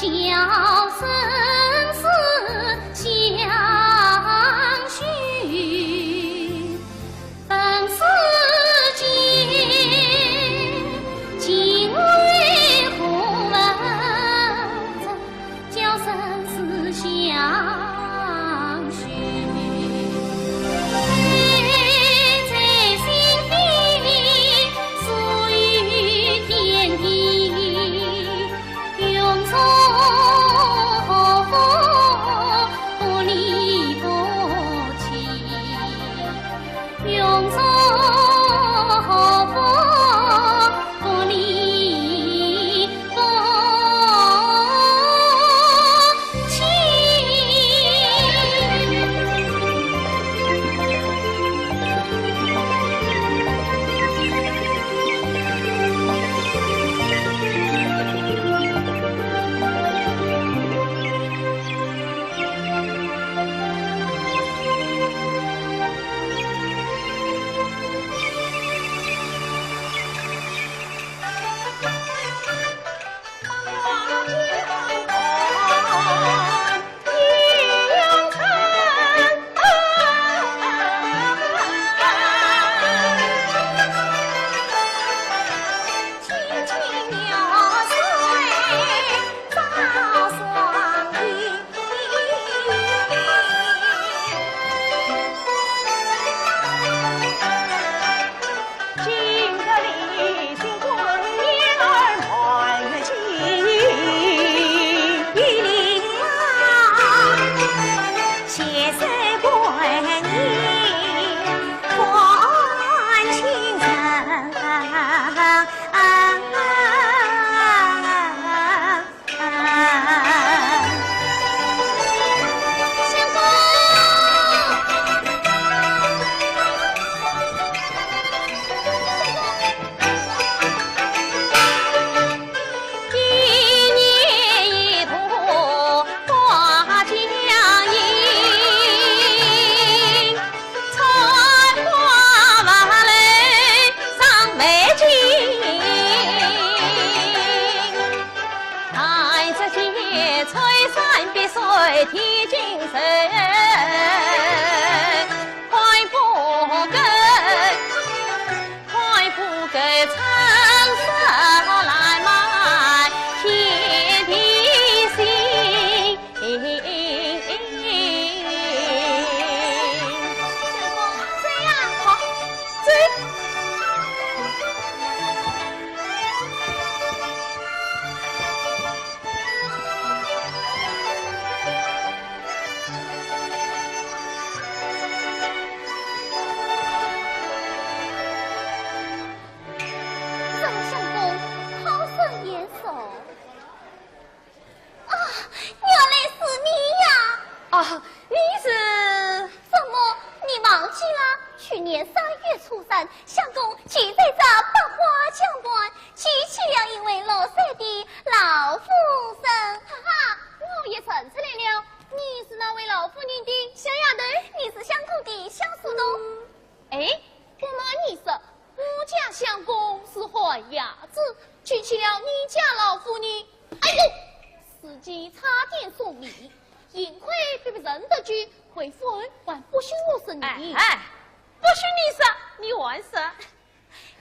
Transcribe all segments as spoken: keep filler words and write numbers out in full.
小生死相许，本是今今为何问这 叫生死相许。谁在心底诉与天地，永守和风不离不弃。 永守和风不离不弃。这位相公，好生眼熟。啊，原来是你呀！啊，你是？怎么，你忘记了？去年三月初三，相公就在这百花江畔，举起了一位六岁的老夫人。哈哈，我也认出来了，你是那位老夫人的小丫头。你是相公的小书童。 哎，不瞒你说，我家相公是坏伢子，娶起了你家老夫人。哎呦，自己差点送命，幸亏被别人得救，回府后还不许我说你。哎，哎，不许你说，你还说。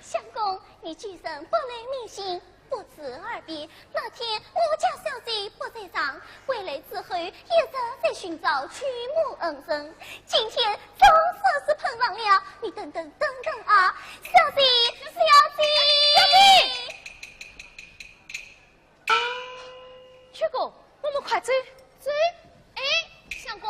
相公，你既然不能迷信， 不辞而别。那天我家小姐不在场，回来之后一直在寻找曲某恩人。今天总算是碰上了，你等等，等等啊，小姐，小姐。小姐！啊，曲哥，我们快走。走？哎，相公，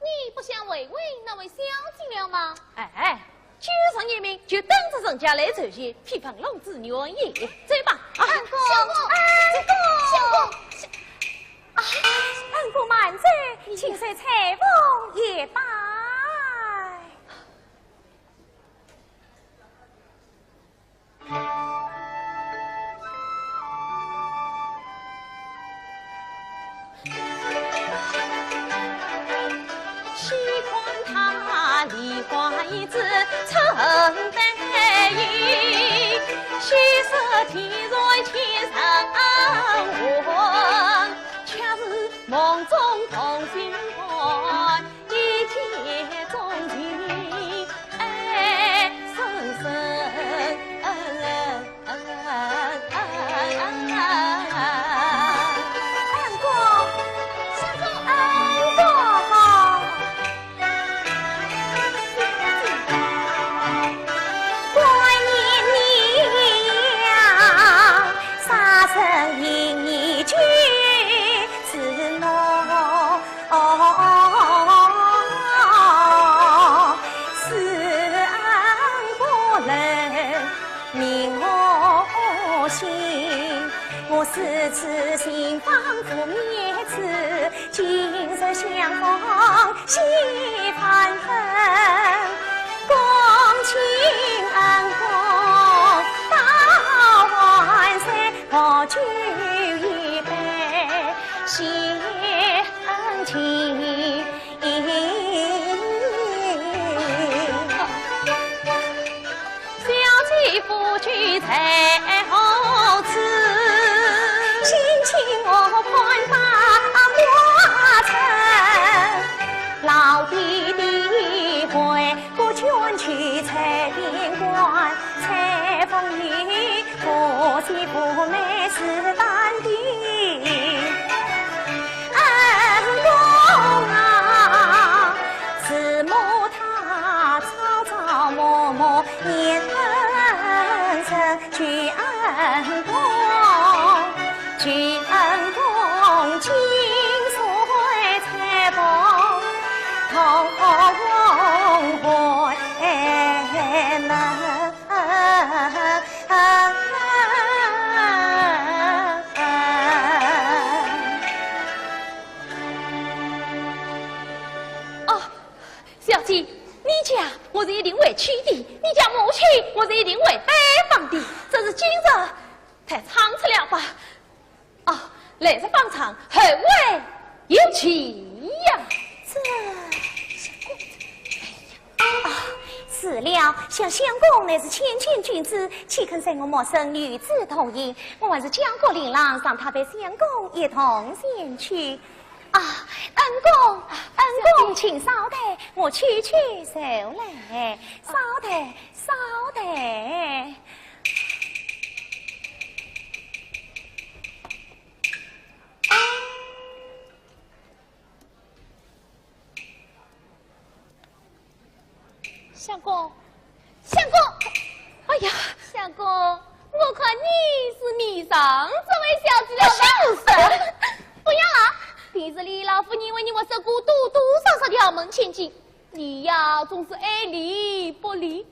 你不想慰慰那位小姐了吗？哎，救人一命，就等着人家来酬谢，岂非浪子愿意？走吧。啊，相公，相公，哎，相公，相公。啊，恩公慢走，请受裁缝一拜。心，我四次心房覆灭子，今日相逢喜万分。恭请恩公到万岁，我酒一杯，谢恩情。 小姐夫君在何处？请请我看把花灯。老爹爹回过卷去采苹官，采风雨，不喜不美是丹顶。恩公啊，慈母她朝朝暮暮 念恩人，救恩公，救恩公，金岁彩虹，同回门。哦， 小姐，你家我是一定会去的，你家母亲我是一定会拜访的，只是今日太仓促了吧？哦，来日方长，后会有期呀。这……啊，是了，想相公乃是谦谦君子，岂肯在我陌生女子同行？我还是将过令郎，让她陪相公一同前去。 啊，恩公，恩公，请稍待，我去去就来。稍待，稍待。相公，相公，哎呀，相公，我看你是迷上这位小姐了吧？不是，不要了，平日里老夫人为你物色过多多少少的豪门千金，你呀，总是爱理不理。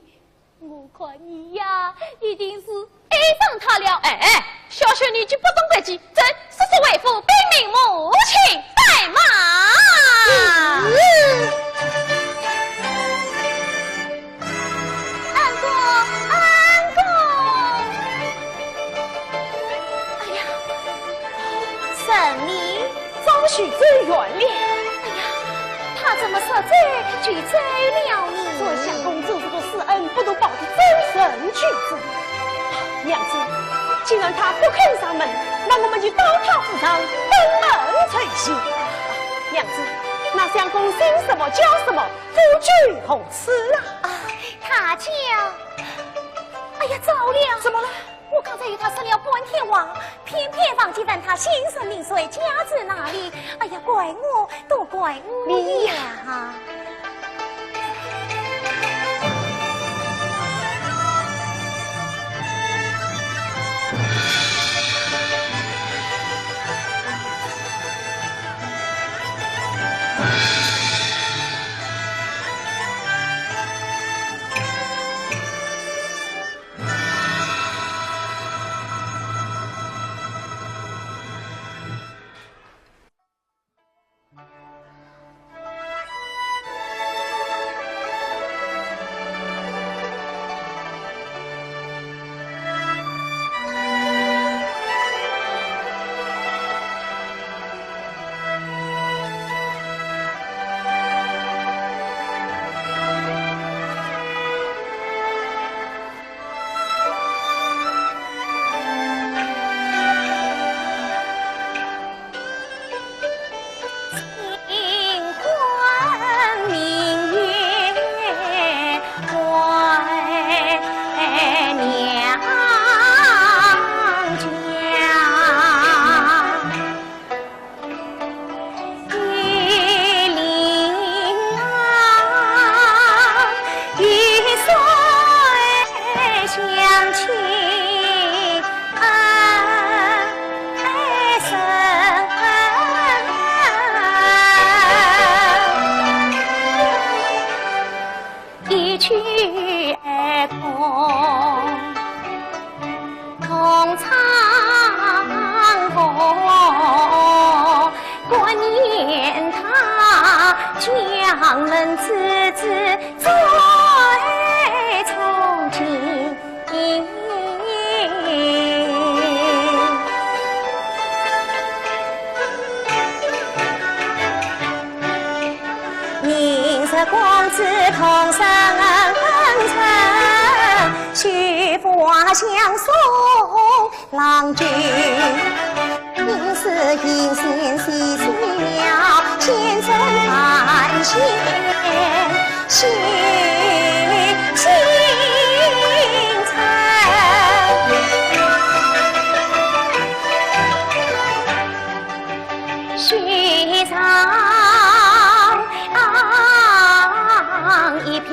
我看你呀，一定是 爱上她了。哎哎，小小年纪不懂规矩，走，速速回府禀明母亲拜码。恩公，恩公。哎呀，人呢？ 早许走远了。哎呀，他怎么说走就走了呢？这相公做这个施恩，不如报答真正君子。娘子，既然他不肯上门，那我们就到他府上登门成亲。娘子，那相公姓什么叫什么，故居何处啊？啊，他叫……哎呀，糟了！怎么了？ 我刚才与他说了半天话，偏偏忘记问他姓甚名谁，家住哪里。哎呀，怪我，都怪我呀！你呀！唱歌，过年他将门姊姊最钟情。 明日公子同生辰，许花香送郎君。应是银线细细绕，千针万线系进城。 许上一片，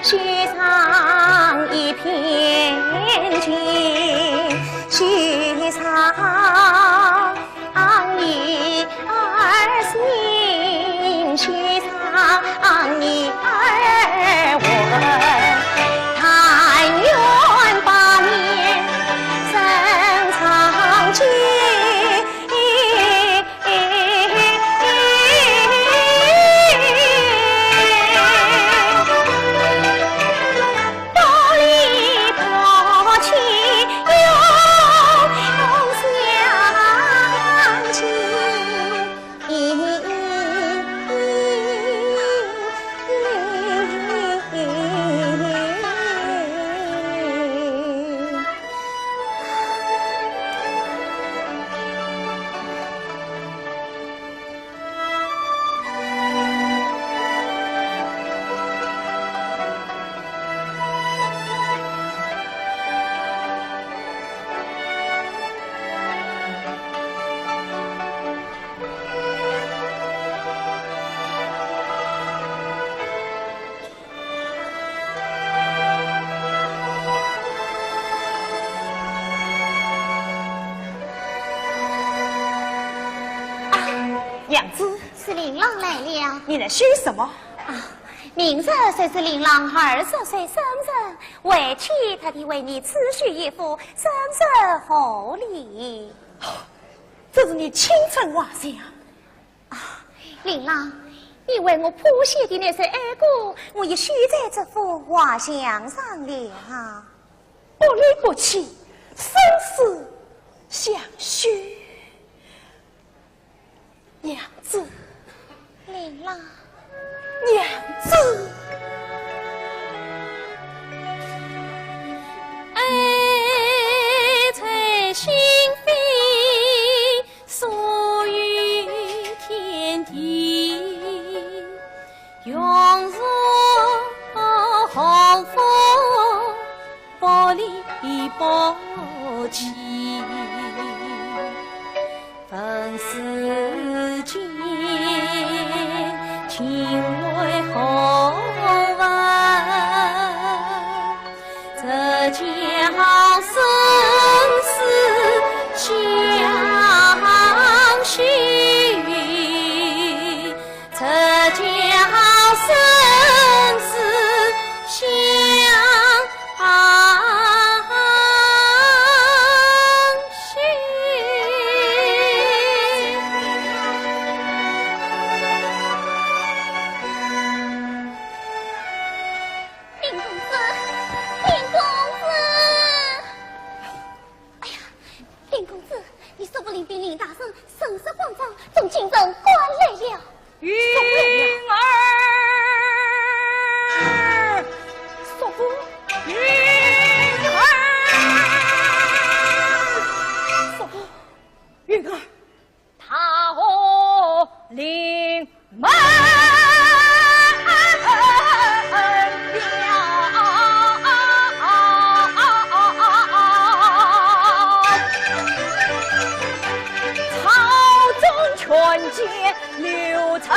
许上一片情，许上一二心，许上一二魂。但愿百年深长久。 娘子，是令郎来了。你来许什么？啊，明日就是令郎二十岁生日，为妻特地为你赐许一幅生日贺礼。这是你亲手画像？ 啊，令郎，你为我谱写的那首哀歌，我已写在这幅画像上了。不离不弃，生死相许。娘子。令郎。娘子。爱在心扉， 诉与天地，永远幸福，不离不弃。问世间，情为何物？ 这场生死相许，这场生死相许。 林公子，林公子！哎呀，林公子，你叔父领兵，林大人，神色慌张，从京城赶来了。云儿，叔父，云儿，叔父，云儿。 桃林门了。朝中权奸刘成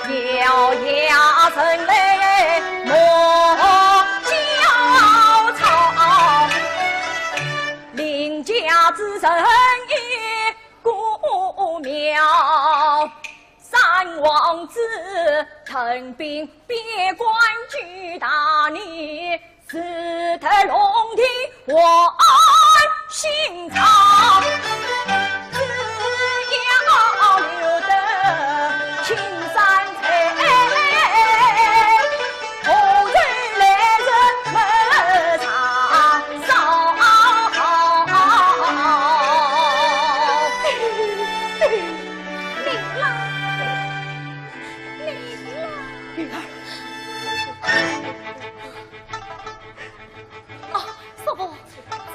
咬牙人来莫焦躁，邻家之人也 孤渺。三王子屯兵边关，救大逆，使得龙庭万姓朝。只要留得青山在， 何人来日莫长少。令郎，令郎。云儿。哦，叔父，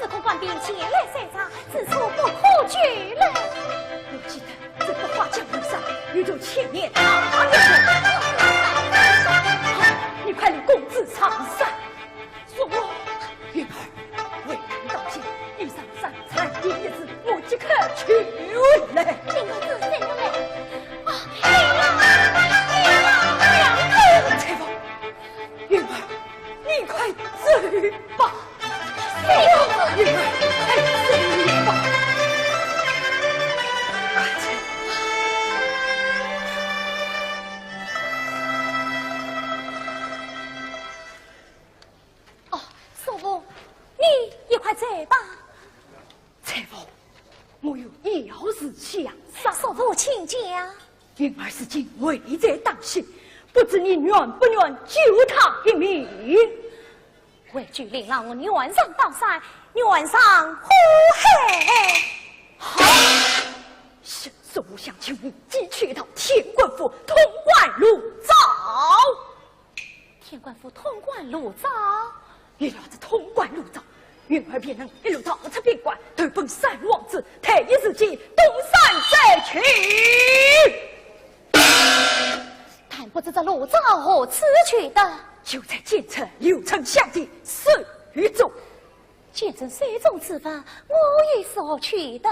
只恐官兵前来追查，此处不可久留。我记得 这个花江路上有座千年大人物。好，你快领公子上山。叔父。云儿，为你道谢，以上三餐一日，我即刻取来。请公子随我来。啊，令郎，令郎，娘子。翠凤，云儿，你快走吧。 哦，叔父，你也快走吧。翠凤，我有要事相商。叔父，请讲。云儿如今危在旦夕，不知你愿不愿救她一命？ 为救令郎，我愿上刀山，愿上火海。好，是，是，我想请你即去到天官府通关入灶。天官府通关入灶？有了这通关入灶，云儿便能一路逃出边关，投奔三王子，退一时间东山再起。 但不知这入灶何处取得？就在前程刘丞相的手中。前程手中之物，我又是何取得？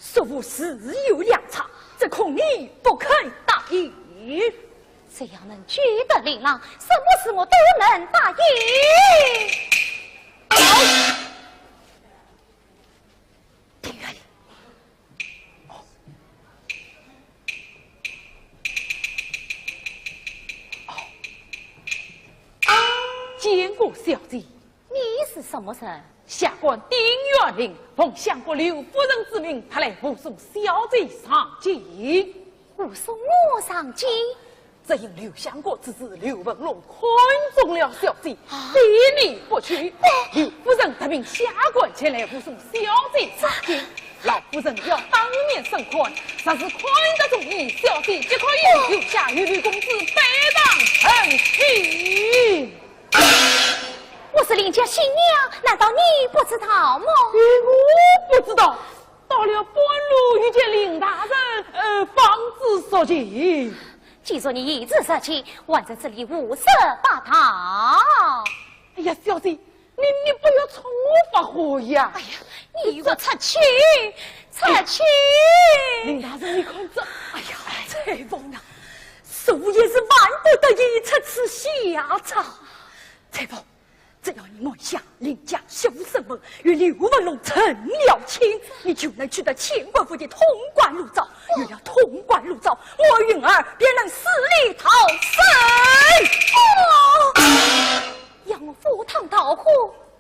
叔父自有良策，只恐你不肯答应。只要能救得令郎，什么事我都能答应。好。 见过小姐。你是什么人？下官丁元林，奉相国刘夫人之命，特来护送小姐上京。护送我上京？ 只因刘相国之子刘文龙看中了小姐，非你不娶。刘夫人特命下官前来护送小姐上京。老夫人要当面审看，若是看得中意，小姐即可由留下与刘公子拜堂成亲。我是林家新娘，难道你不知道吗？我不知道，到了半路遇见林大人，呃，方知所情。 既然你已知实情，还在这里胡说八道。哎呀，小姐，你，你不要冲我发火呀。哎呀，你给我出去，出去！林大人，你看这，哎呀，翠凤啊，叔父也是万不得已出此下策。翠凤， 只要你按下林家师父审问，与刘文龙成了亲，你就能取得天官府的通关入灶。有了通关入灶，我云儿便能死里逃生。哦，要我赴汤蹈火，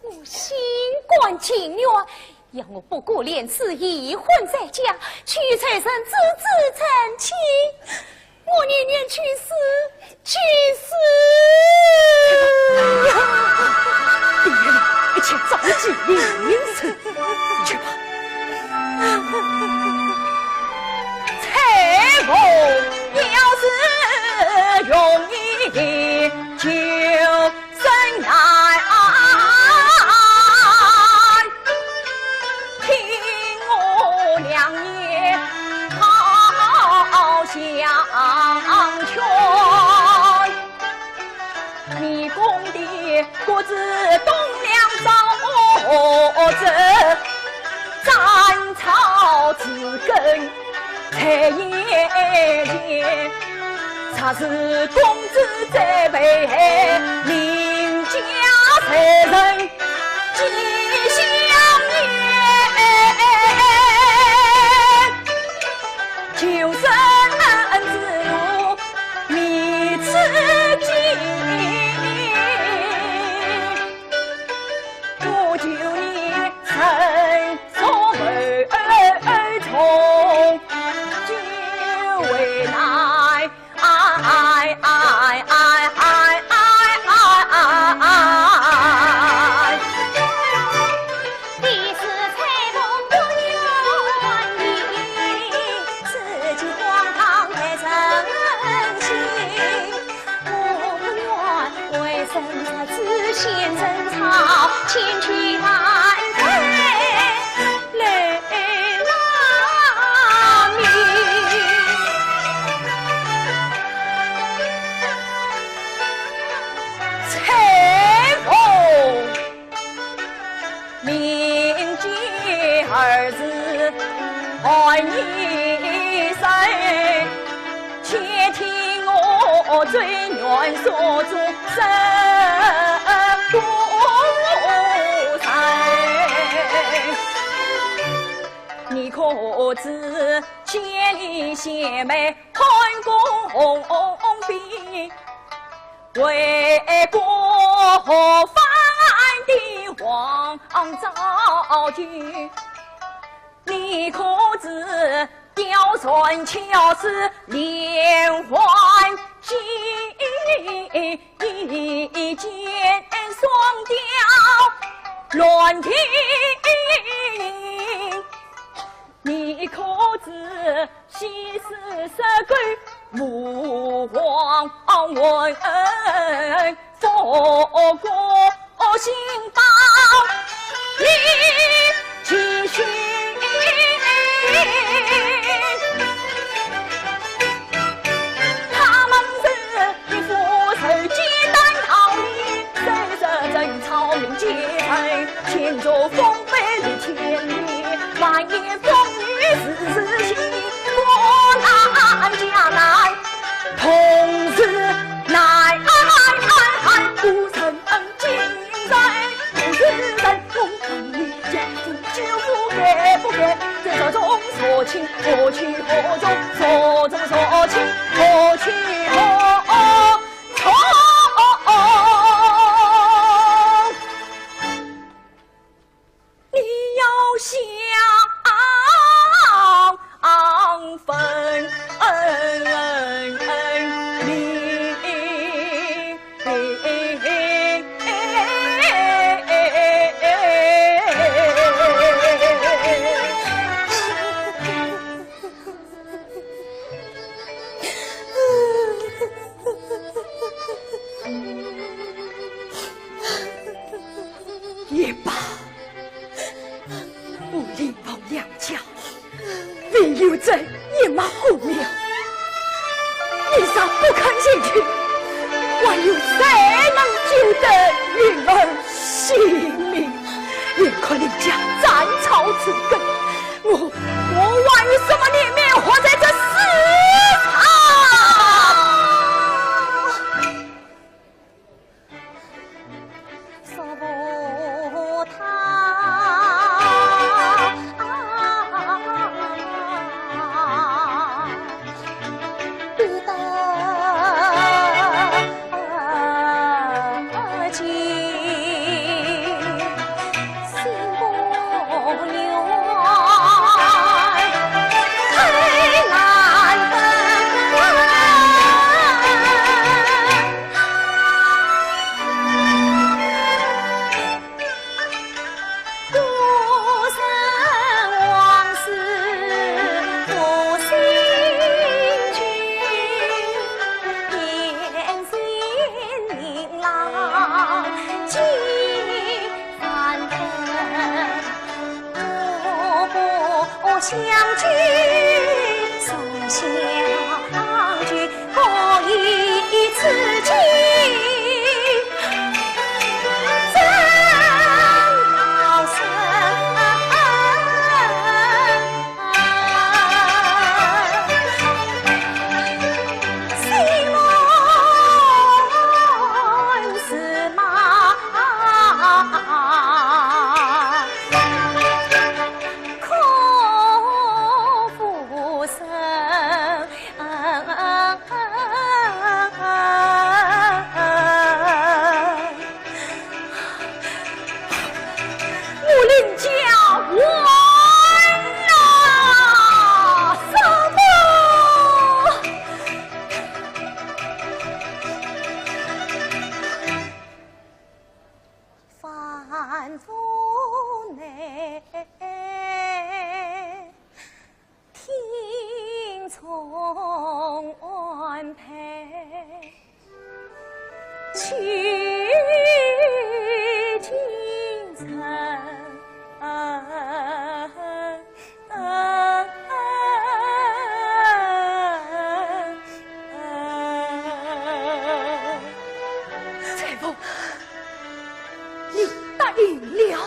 我心甘情愿。要我不顾廉耻，一婚再嫁，娶翠凤之子成亲。 我宁愿去死，去死！一切照计行事，去吧。翠凤要是容易，就 怎奈听我良言好相劝，你功的国子东梁赵我这斩草除根在眼前。才是公子最配，名家才人吉祥也。求生之路觅知己，不求你成 从儿童就为难。哎哎哎哎哎哎哎哎哎。你是吹风不愿意，自己荒唐太任性。 我不愿为生死之先争吵，千秋万代泪满面。吹风。 名节二字寒一声，且听我最愿所祝神功臣。你可知千里献媚汉宫嫔， 为国何番的王昭君，你可知貂蝉巧似连环计，一箭双雕乱天 你可知西施设计吴王文复国新报李继续。他们是 一副手机单道理，虽说争吵民间人，千座丰碑立千里，万年风雨时时新，国难家难同时难。古人恩今人，古时人公道理，讲究不改不改，这种说情何去何从，说中说情何去何从。 你要想分离。 也罢，我林凤两家，唯有这一脉后苗，你若不肯前去，还有谁能救得云儿性命？眼看林家斩草除根， 我，我还有什么脸面活在这世上？说不他。金城。采萍，你答应了？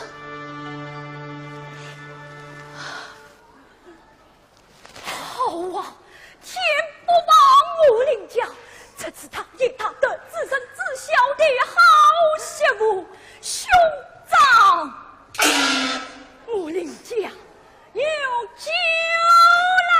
好啊，天不亡我林家，这次他一大得子孙子孝的好媳妇，兄长，我林家有救啦！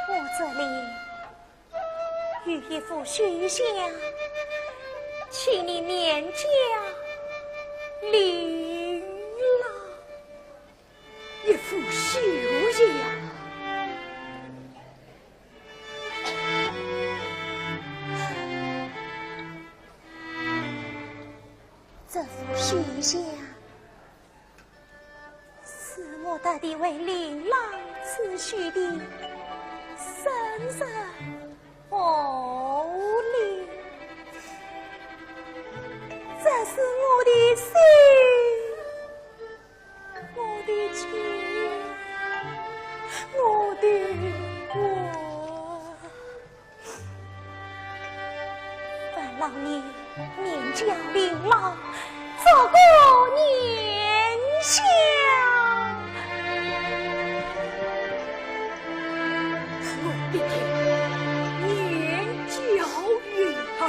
我这里有一幅绣像，请你免交绫啦。一幅绣像？这幅绣像 是我特地为林郎子绣的生日贺礼。这是我的心，我的情，我的愿。 烦劳你免交绫啦，做个念想。我一定免交与他，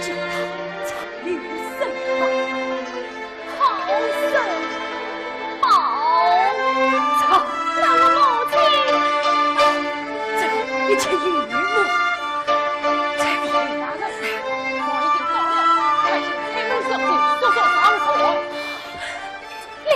叫他长留声望。 好生好长。那我母亲，这个一切由我。采萍，我已经到了，快去开门说话，说说上说。林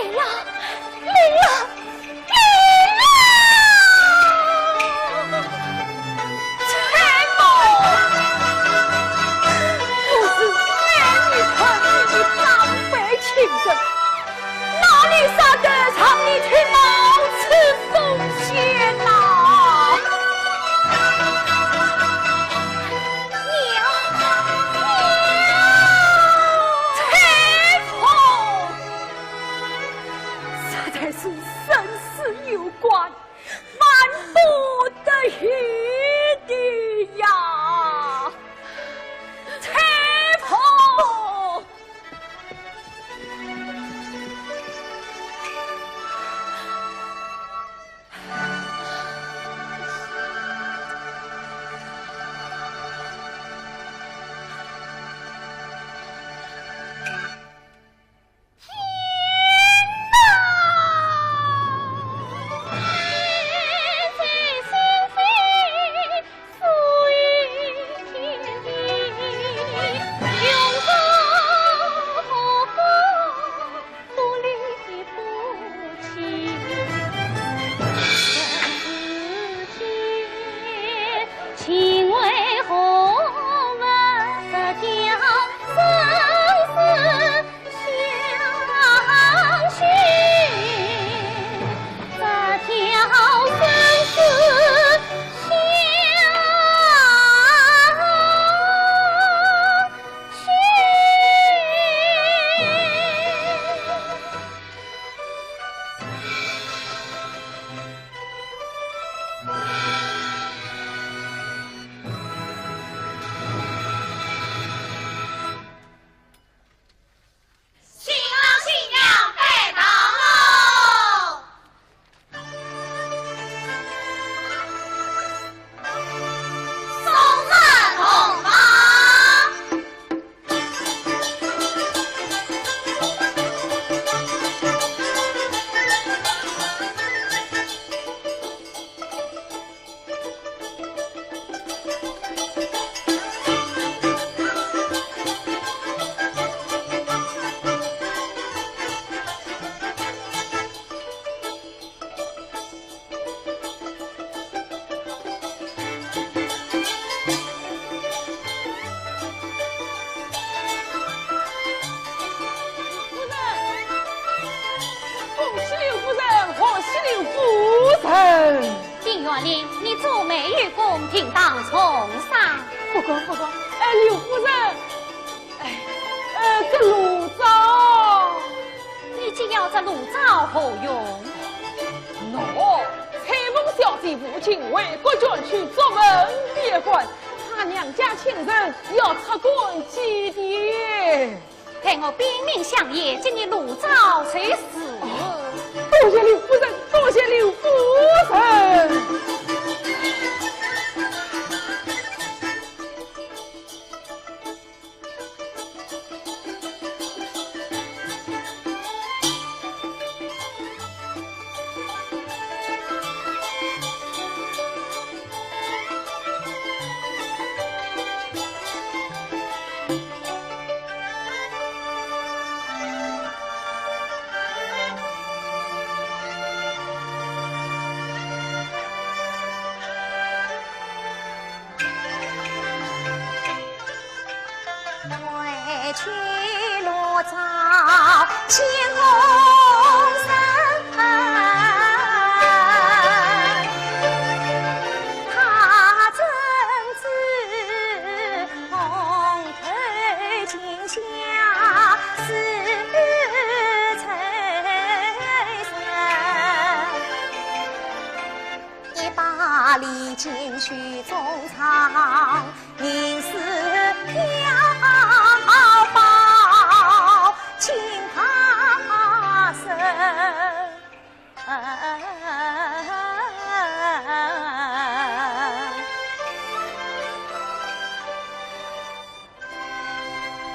夫人。丁县令，你做媒有功，定当重赏。不敢，不敢。哎，刘夫人，哎，呃，这炉灶。你既要这炉灶何用？喏，采萍小姐赴京回国捐躯，作文闭关，她娘家亲人要出宫祭奠。 待我禀明相爷，今日炉灶就绪。多谢刘夫人，多谢刘夫人。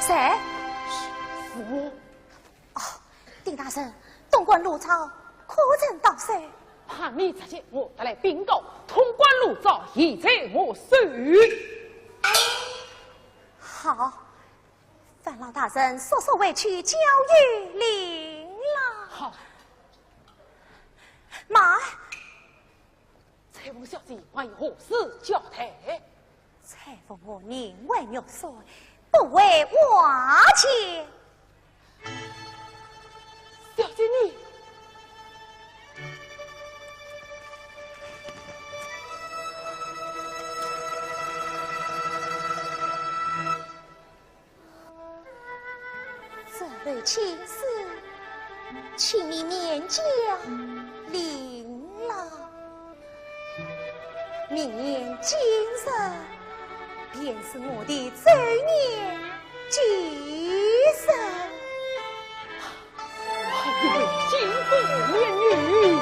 谁？是我。哦，丁大人，东关炉灶可曾到手？怕你着急，我特来禀告，通关炉灶已在我手。好，烦劳大人速速回去交与令郎。好。慢！ 采萍小姐还有何事交代？采萍我宁为玉碎，不为瓦解。小姐你……这位亲事，请你免交令郎。明年今日，便是我的周年忌日。哎呦，金枝玉女！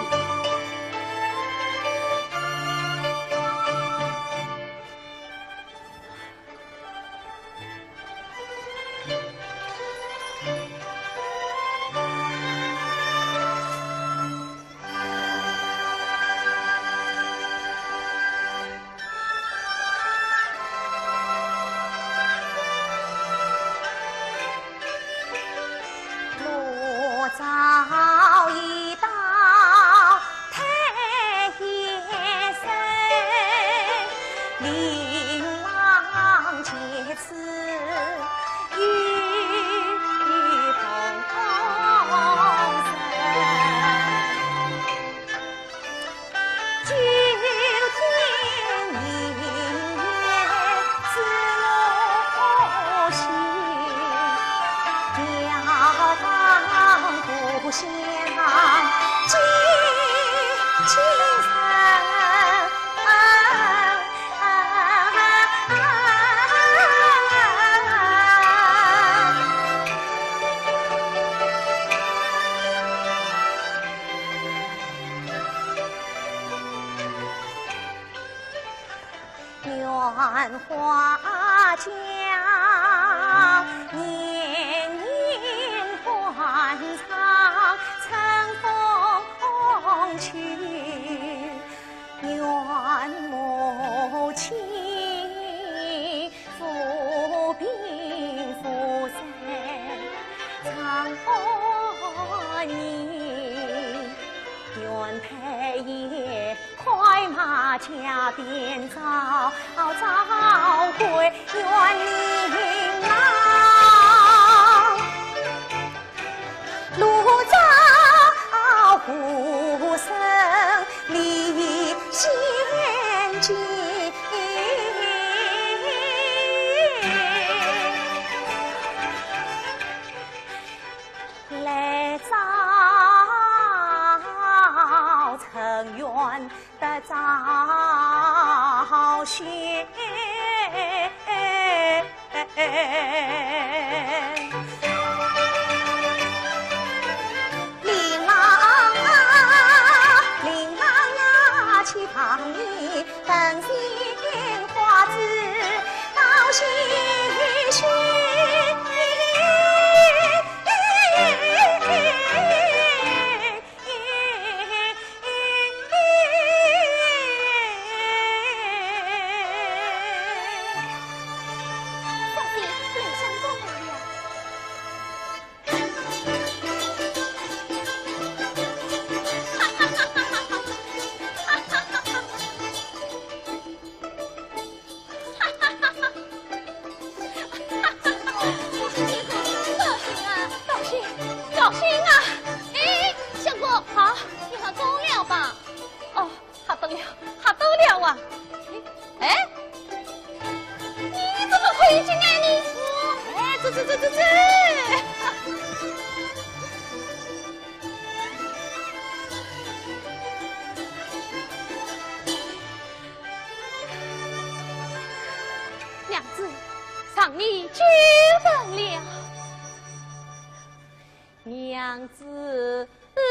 令郎啊，令郎啊，去帮你 等鲜花枝到西厢。小姐，冷相公来了。 小心，小心啊！哎，相公，好，你喝多了吧？哦，喝多了，喝多了啊！哎，哎，你怎么可以进来呢？哎，这这这这这！ 娘子，让你久等了。娘子呀。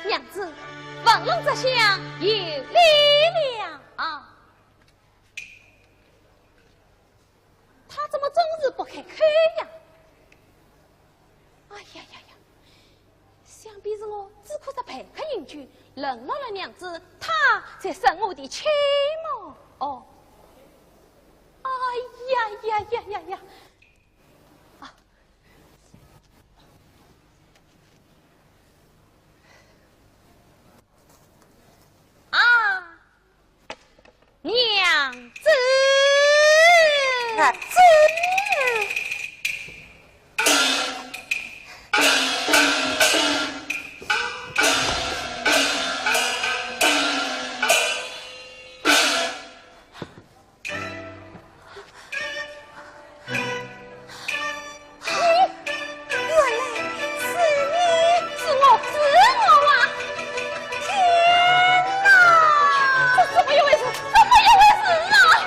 娘子，文龙这厢有礼了。他怎么总是不开口呀？哎呀呀呀！ 想必是我只顾着陪客饮酒，冷落了娘子，他才生我的气么。哦，哎呀呀呀呀呀！啊，啊， 娘子。娘子。你，原来是你。是我，是我啊！天哪！这怎么一回事？怎么一回事啊？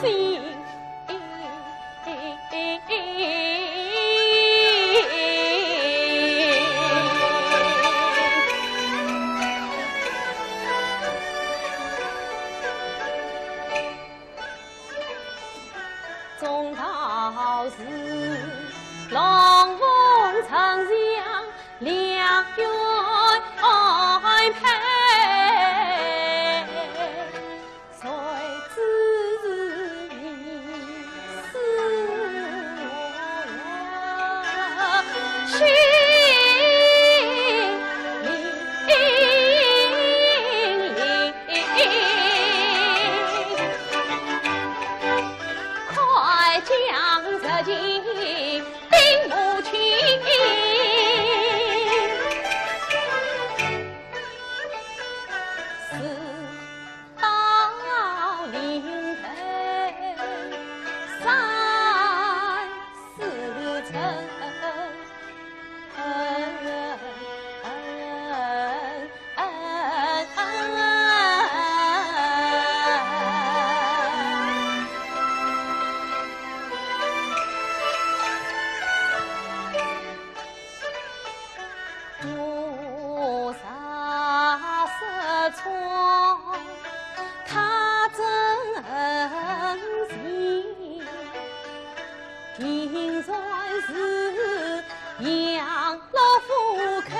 心。总道是龙凤呈祥，良缘配。 谁知是你是我心灵，快将这情并不清。 到临头三四层。我若失宠，他怎行？定然是杨老夫口，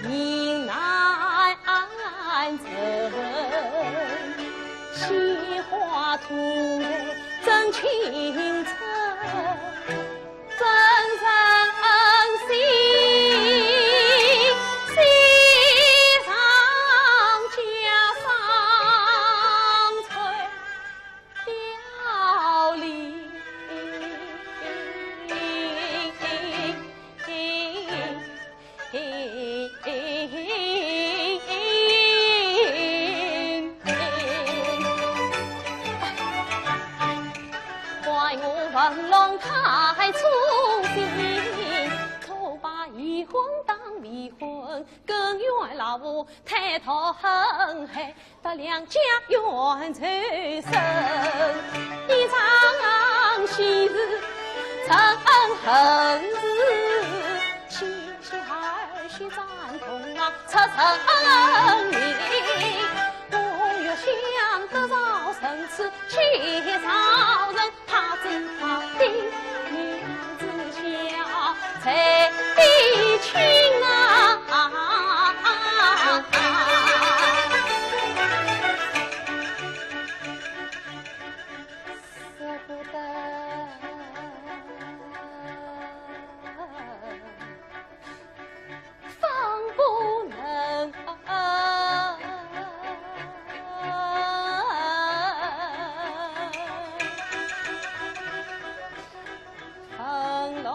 迎难成。鲜花吐蕊真情真。 真诚心，喜上加上，吹调令。 怪我文郎太粗心，错把一婚当未婚，更怨老夫太多恨，害得两家冤仇深。一场喜事成恨事， 七十二岁斩童郎出人命。我越想得着生死，气煞人，他真到底面子小，才比亲啊。 舍不得，放不能。分龙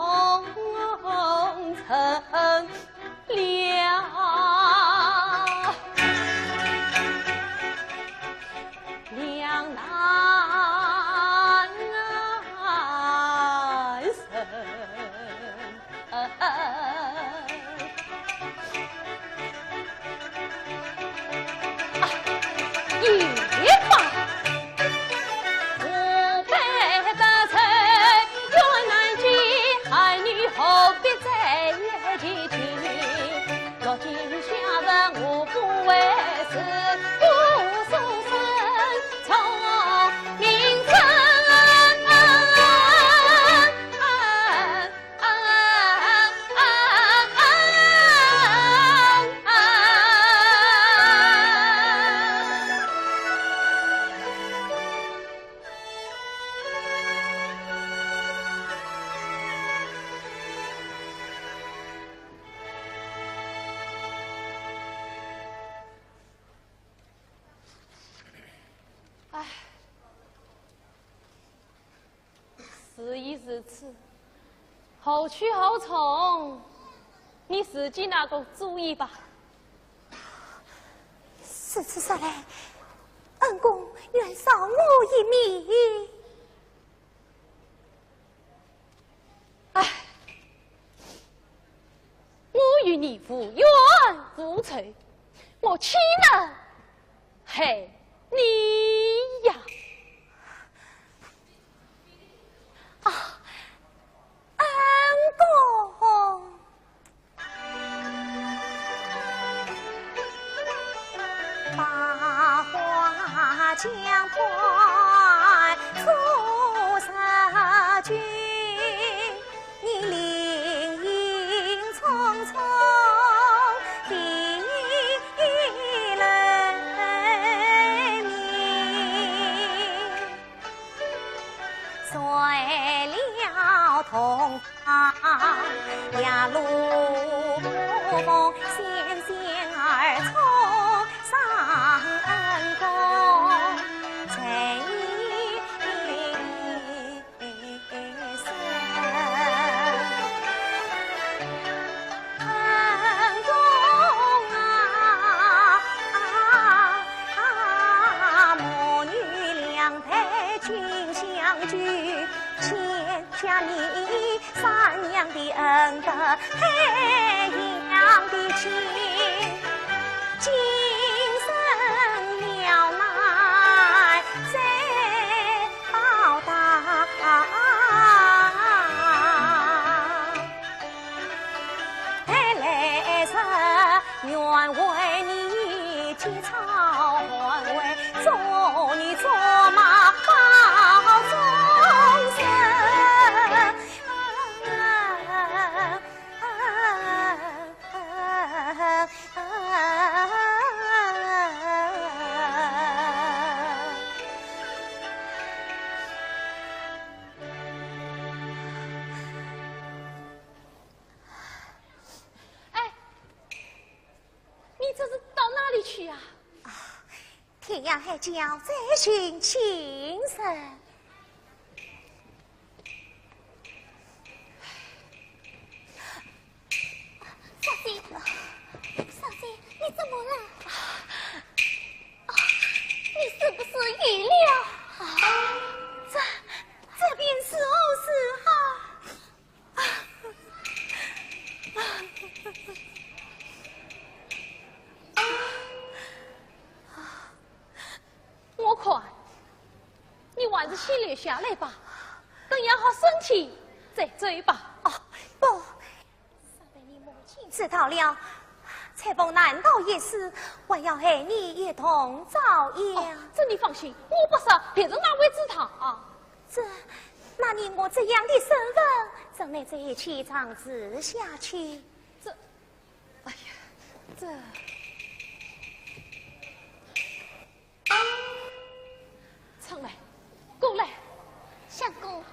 成 了两难舍。啊，也罢。 我辈得罪冤难解，儿女何必再提起？落井下石我不为，是故所生聪明人。 唉，事已如此，何去何从？你自己拿个主意吧。如此说来，恩公愿饶我一命。 唉，我与你无冤无仇，我岂能害你？江畔初识君，你林影匆匆的人民。 睡了东方，夜露蒙蒙，纤纤而从上恩公，谁 恩公啊，母女两代紧相聚，天下你三娘的恩德，太阳的情，今生了难再 报答。待来日愿为你结草换围，做牛做马报终身。哎，你这是到哪里去呀？啊，天涯海角再寻情人。 小姐，小姐，你怎么了？啊，你是不是晕了？啊，这，这便是好事啊！啊，啊，啊，我看，你还是先留下来吧，等养好身体再走吧。哦，不， 知道了，采萍难逃一死，还要和你一同遭殃。哦，这你放心，我不杀，别人哪会知道啊？这，那你我这样的身份，怎奈这一切长治下去？这，哎呀，这。 春梅，过来。相公。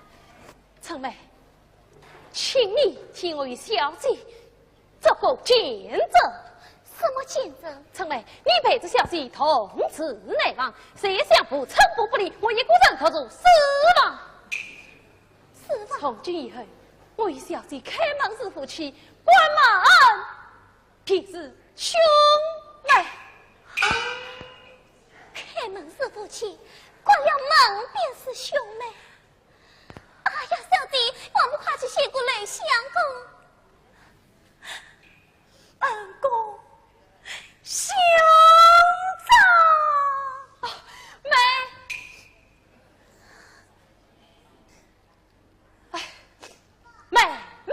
春梅，请你替我与小姐做个见证。什么见证？春梅，你陪着小姐同住内房，谁想不春风不利，我一个人独住书房。书房？从今以后，我与小姐开门是夫妻，关门 便是兄妹。开门是夫妻，关了门便是兄妹。哎呀，小姐，还不快去谢过雷相公、恩公、兄长？啊，妹。 哎，妹妹。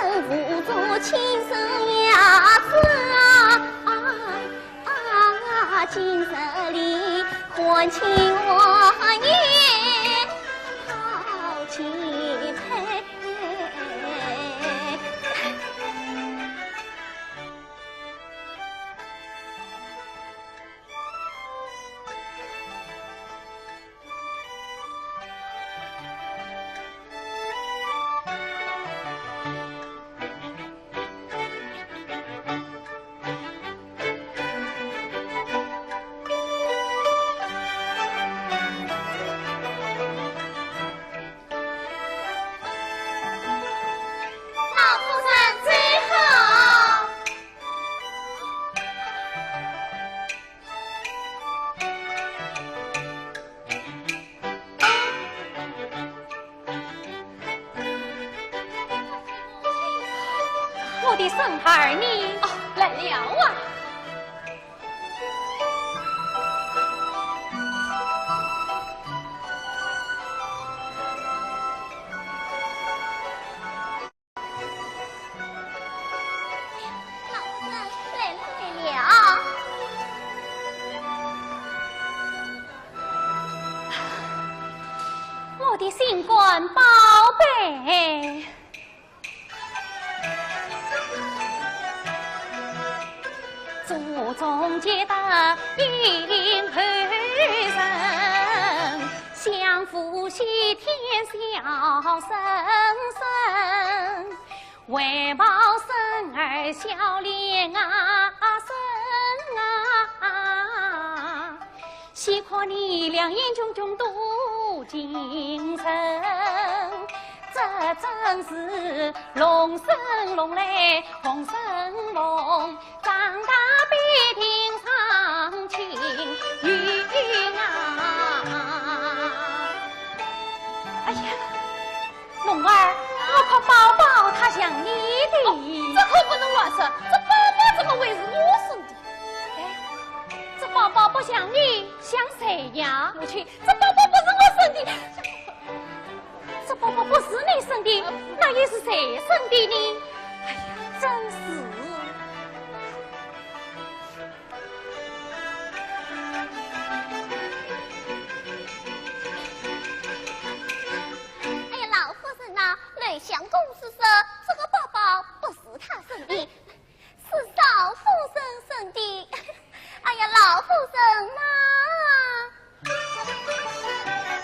老夫人走好。 我的孙儿呢？哦，来了啊。 老夫人，来了，来了。我的心肝宝贝。祖宗皆答应后人，相府西天小生生。 为报孙儿孝廉啊，孙啊，岂可你两眼炯炯多情神，这真是龙生龙来凤生凤，长大必定上青云啊。哎呀， 龙儿，我看宝宝他像你的。哦，这可不能乱说，这宝宝怎么会是我生的？哎，这宝宝不像你，像谁呀？母亲，这宝宝不是我生的。这宝宝不是你生的，那又是谁生的呢？哎呀，真是。 哎呀，老夫人呐，楼相公是说这个宝宝不是他生的，是少夫人生的。哎呀，老夫人呐，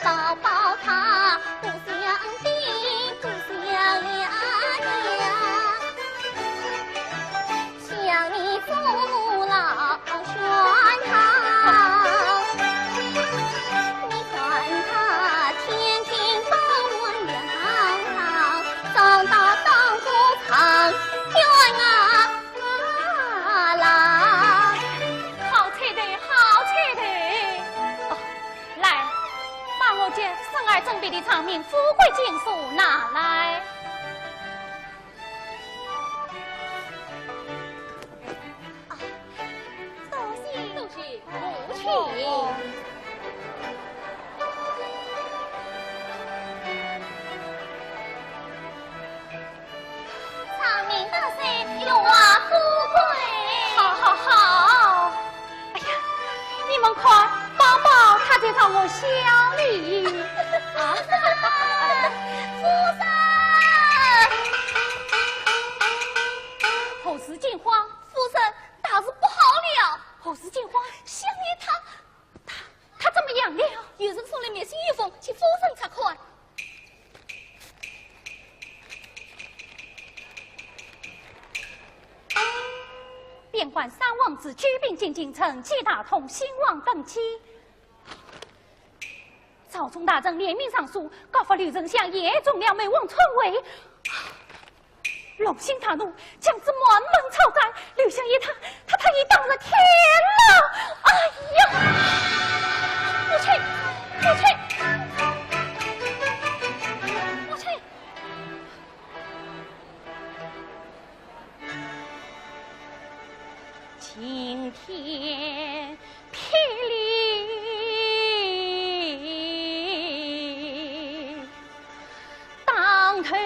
宝宝他不像爹，不像娘。 像你父老全套，你看他天天把我养大，长大当个状元啊啦。好彩头，好彩头。哦，来，把我给孙儿准备的藏名《富贵锦书》拿来。 啊，多谢，多谢母亲。长命百岁，荣华富贵。好，好，好。 哎呀，你们看，宝宝他在朝我笑哩。啊，夫人！何氏惊慌。夫人，大事不好了！何氏惊慌。相爷他，他，他怎么样了？有人送来密信一封，请夫人查看。 边关三王子举兵进京，趁机大通，兴旺登基。朝中大臣联名上书，告发刘丞相严重了，谋反篡位。龙心大怒，将之满门抄斩。刘相爷他，他，他已当了天了。哎呀！母亲，母亲，母亲！ 晴天霹雳，当头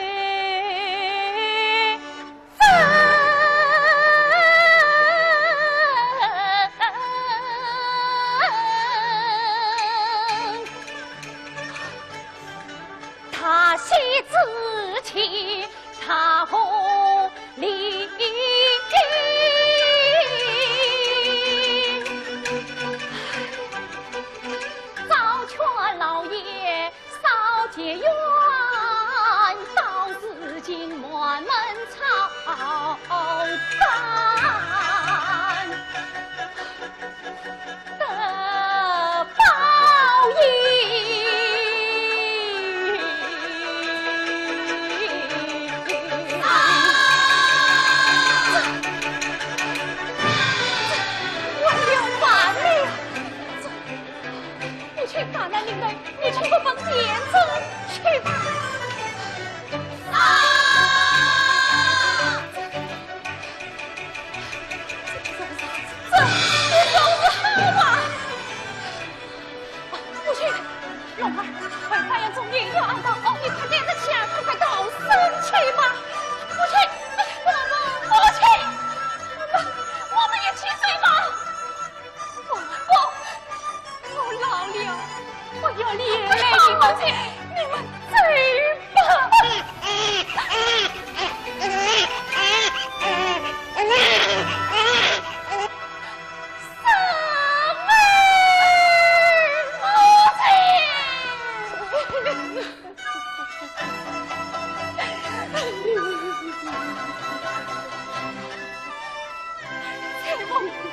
我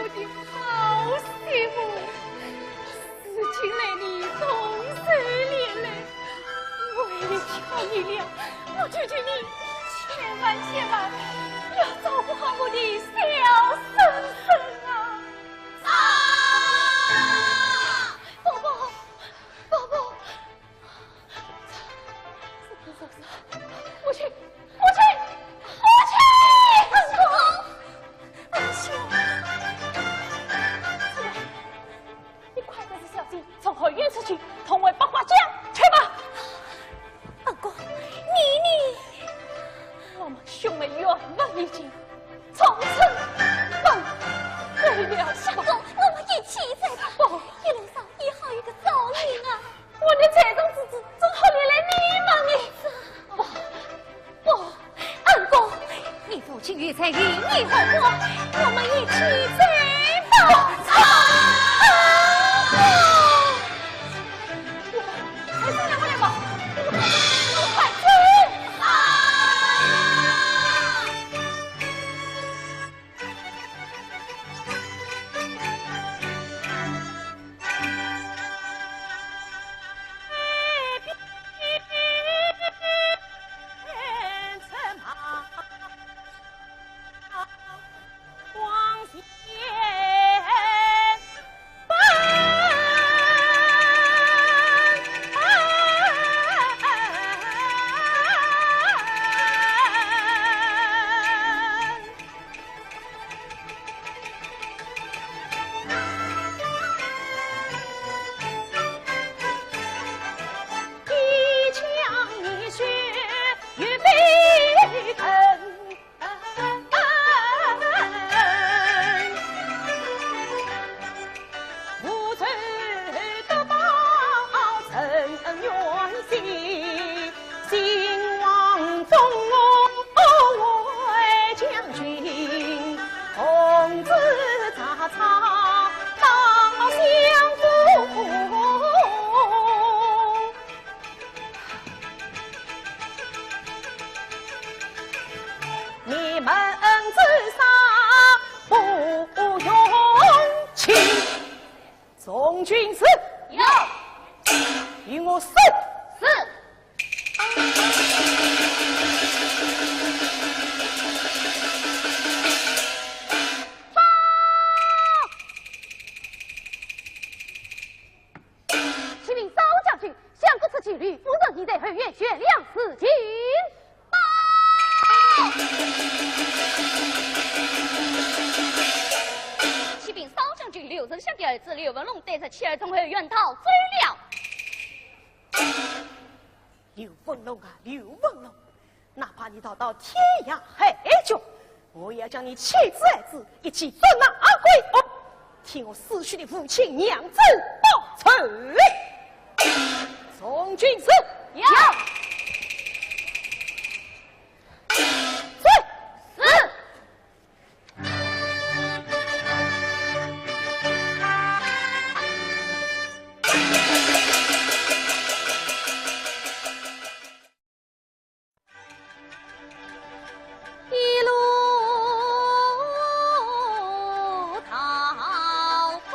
的好媳妇，事情来得总算来了，我也求你了，我求求你，千万千万要照顾好我的小孙孙啊！啊！宝宝，宝宝， 母亲，母亲，母亲！恩公，恩兄，怎么，你快带着小姐从后院出去，同外八卦讲去吧。恩公，你，你，我们兄妹缘分已尽，从此分开了吧。恩公，我们一起走吧。不。一路上你好一个照应啊。 我的财政支柱正好连累你们呢。不，不，恩公，你父亲有财有业好过，我们一起走吧。啊！快走，快走，快走！啊！你们之上不用情。从军是？有。与我搜。是。报！启禀少将军，相国出去旅游，夫人已在后院悬梁自尽。 报！启禀少将军，刘丞相的儿子刘文龙带着妻儿从后院逃走了。刘文龙啊，刘文龙，哪怕你逃到天涯海角， 我也要将你妻子儿子一起捉拿归案，替我死去的父亲娘子报仇。从军是？有。追！是。一路逃奔。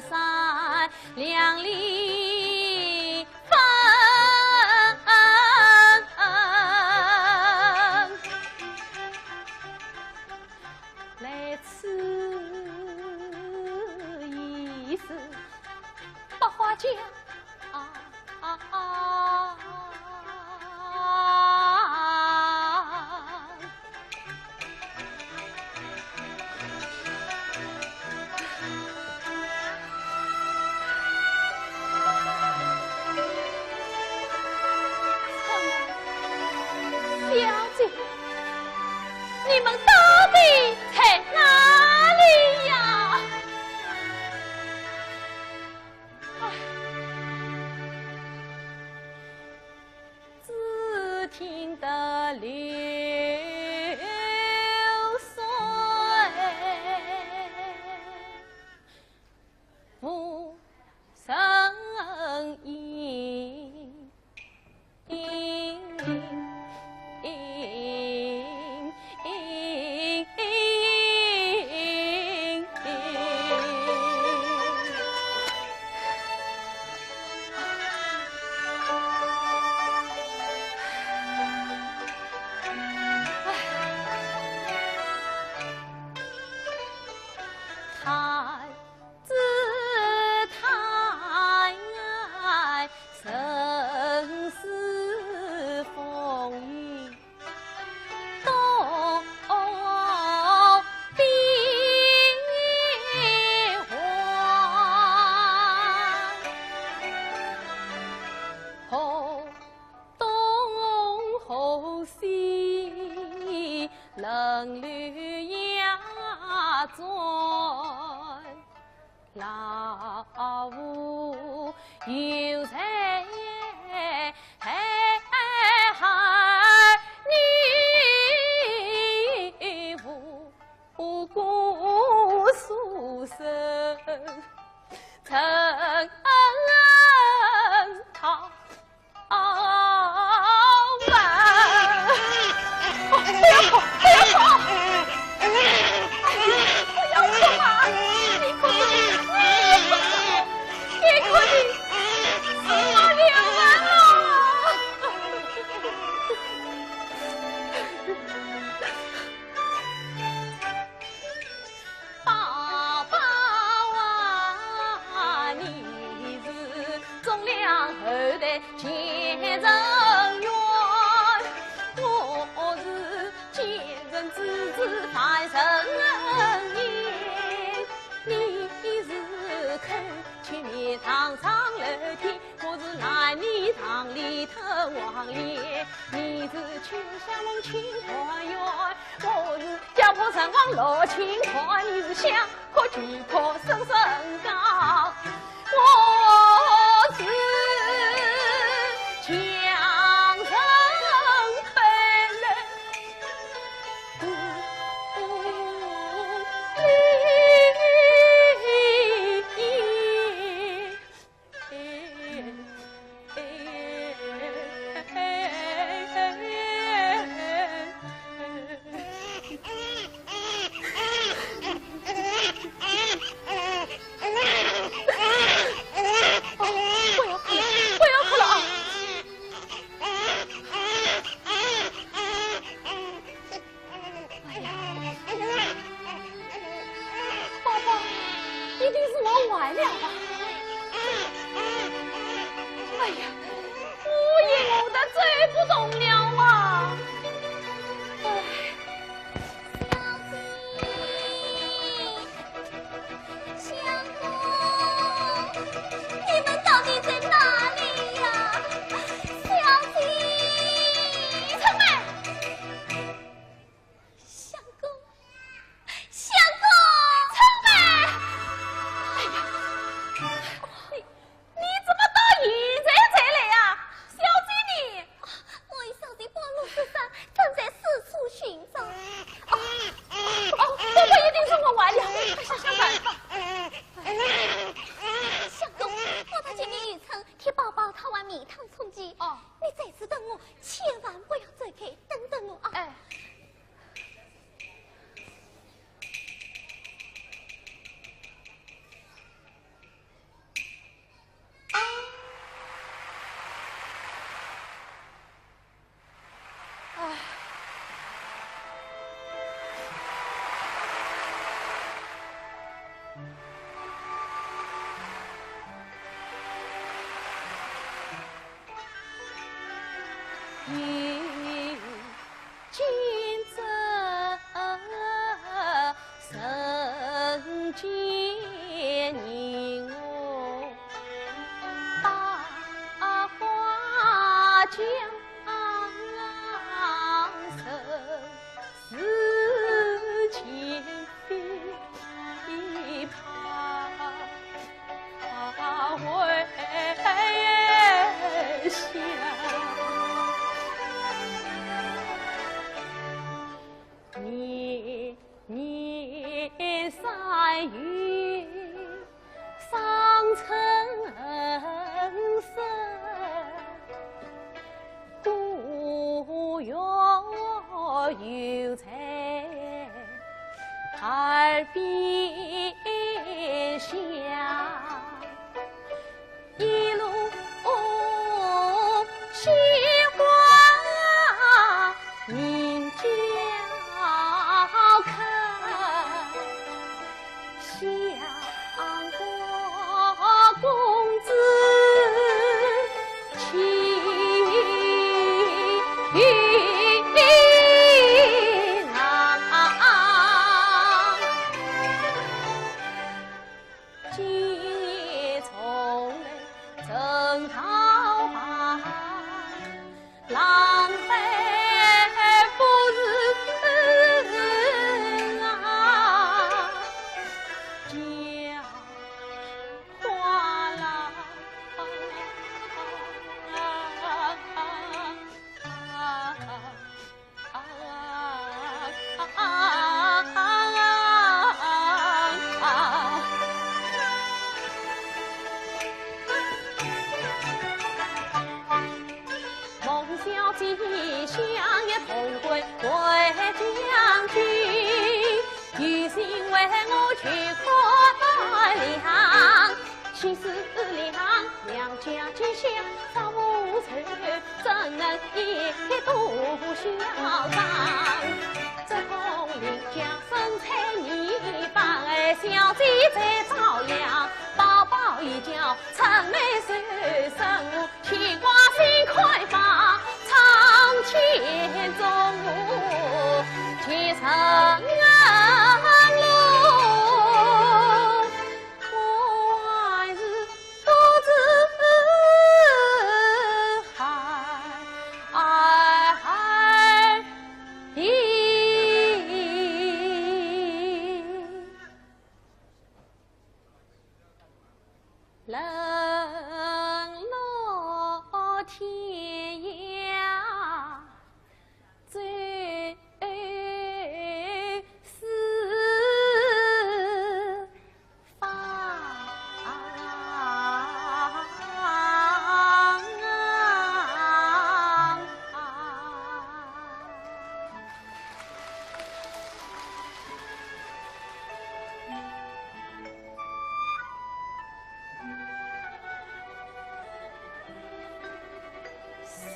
山两里分。来此一时，百花家。 啊啊啊！小姐，你们到底在哪里呀？ 只听得流水无声音。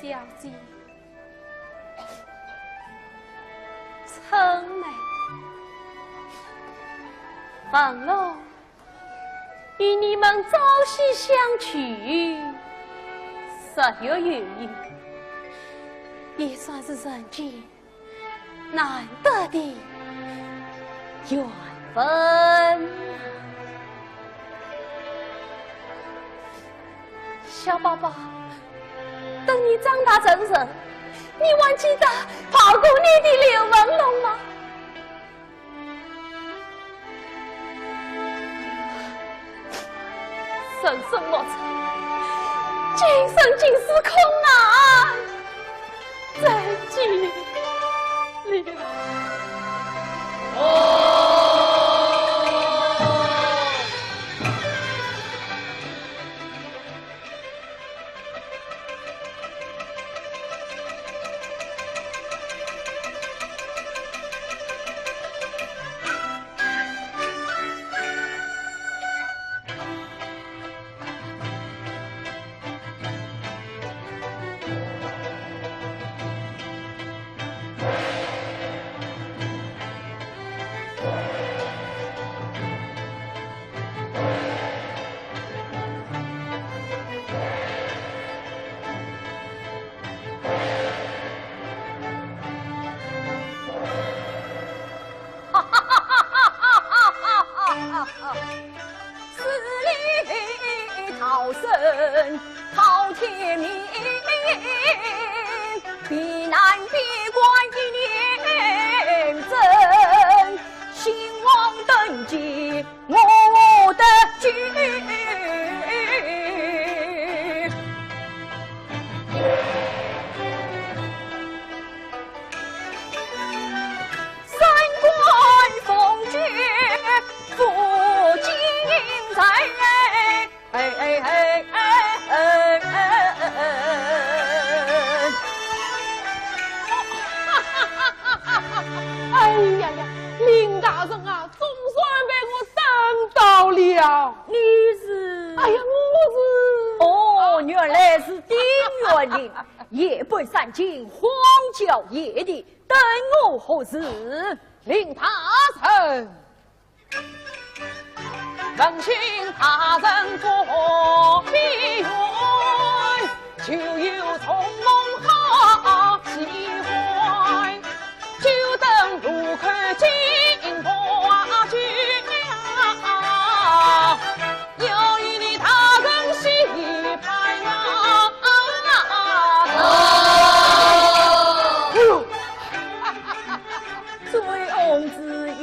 小姐，春梅，文龙与你们朝夕相处，实有有意，也算是人间难得的缘分啊。小宝宝，等你长大成人，你还记得抱过你的刘文龙吗？ 人生莫测，今生今世空难再见了。好生好天命，避难避官一念真，兴旺登基我得救。三官奉旨赴京城。哎哎哎哎哎哎哎！哎呀呀，林大人啊，总算被我等到了。你是？哎呀，我是……哦，原来是丁县令，夜半三更，荒郊野地，等我何事？林大人。 闻信大人过边远，就有重逢好机会，就等路口金花酒，要与你大人惜别呀。哎呦！ 醉翁之意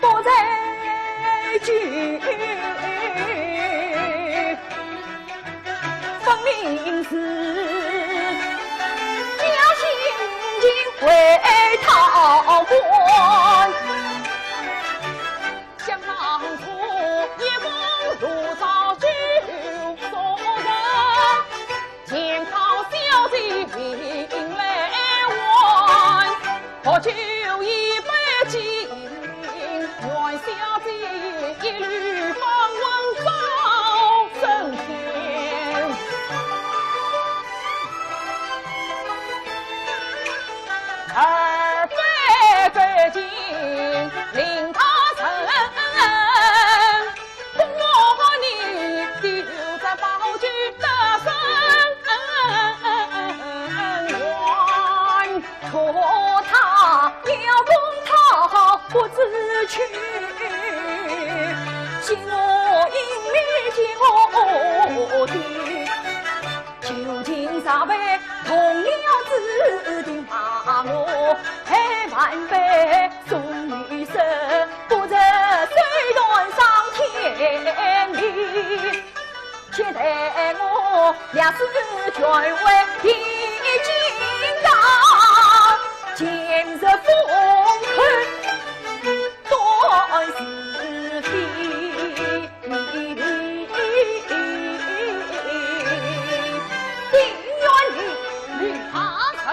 不在酒，分明是侥幸进回桃关。想当初一封炉灶酒送人， 前靠小姐命来还，何求一杯敬，愿小姐一路芳魂照升天。二杯再敬林大人， 不瞒你，就在宝鸡得生缘，托他要公道不知趣，欺我英名，欺我的。 究竟啥辈同僚之地，骂我还万般送女色，不知手段伤天理。现在我两世权位已经到，今日封口断是非。 林大人。你，啊，这，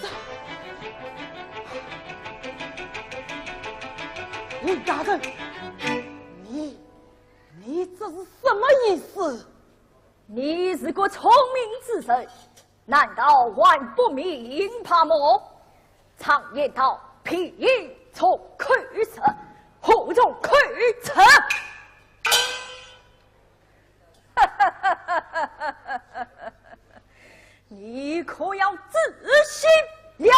这，林大人，你， 你这是什么意思？你是个聪明之人，难道还不明白么？常言道，贫从口出，祸从口出。你可要仔细了。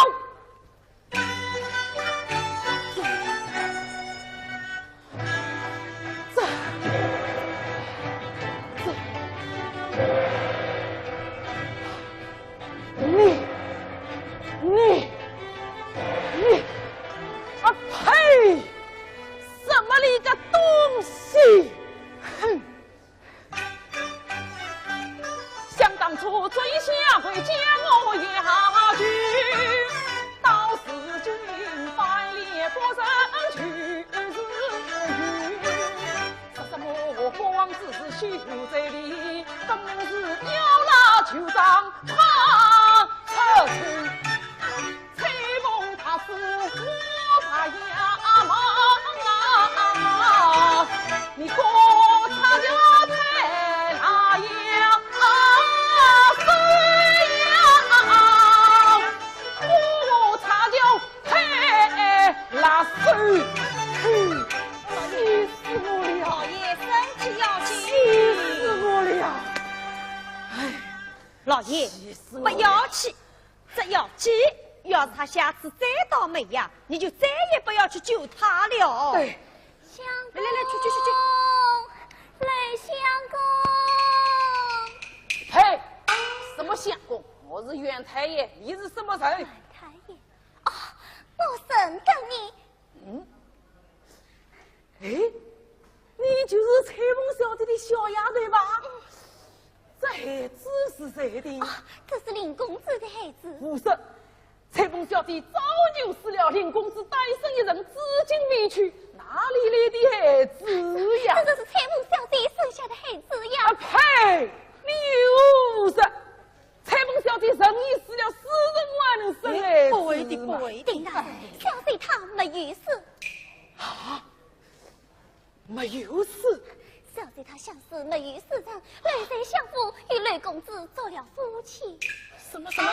这，这，你，你，你，啊呸！什么了个东西？哼！ 想当初，尊下为将我要求，到如今翻脸不认就是冤。说什么八王之事休在理，分明是要拿旧账怕出丑。 吹风打死我怕呀，哼，气死我了！老爷，身体要紧。气死我了！哎，老爷，气死我了！不要气，这药剂，要是他下次再倒霉呀，你就再也不要去救他了。对。相公，来，来，来，去，去，去，去。来，相公。呸！什么相公？我是袁太爷，你是什么人？袁太爷。 哦，我认得你。嗯？哎，你就是采萍小姐的小丫头吧？这孩子是谁的？哦，这是林公子的孩子。胡说！采萍小姐早就死了，林公子单身一人，至今未娶，哪里来的孩子呀？这，这是采萍小姐生下的孩子呀。啊，呸！你又胡说！ 采萍小姐人已死了，死人还能生孩子吗？哎，不会的，不会的。丁大人，小姐她没有死。啊？没有死？小姐她相思没有死人，来在相府与雷公子做了夫妻。什么什么？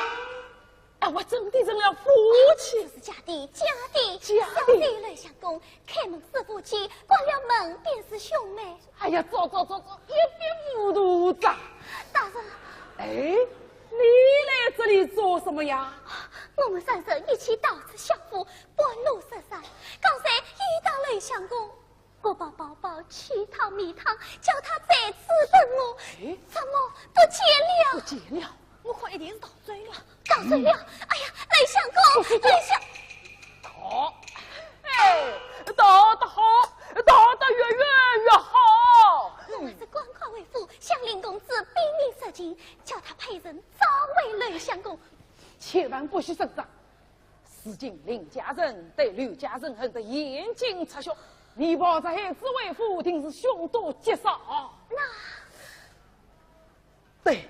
啊，我真的成了夫妻？这是假的，假的。假的？小姐与雷相公 开门是夫妻，关了门便是兄妹。哎呀，走走走走，一塌糊涂哉。大人。哎，你来这里做什么呀？我们三人一起到此相府，半路失散，刚才遇到雷相公，我把包包、气汤、米汤，叫他在此等我，哎，怎么不见了？不见了。 我看一定是逃走了。逃走了？哎呀，雷相公，雷相……逃，哎，逃得好，逃得越远越好。我们是赶快回府，向林公子禀明实情，叫他派人找回雷相公。千万不许声张。如今林家人对刘家人恨得眼睛出血，你抱着孩子回府，定是凶多吉少。那 对，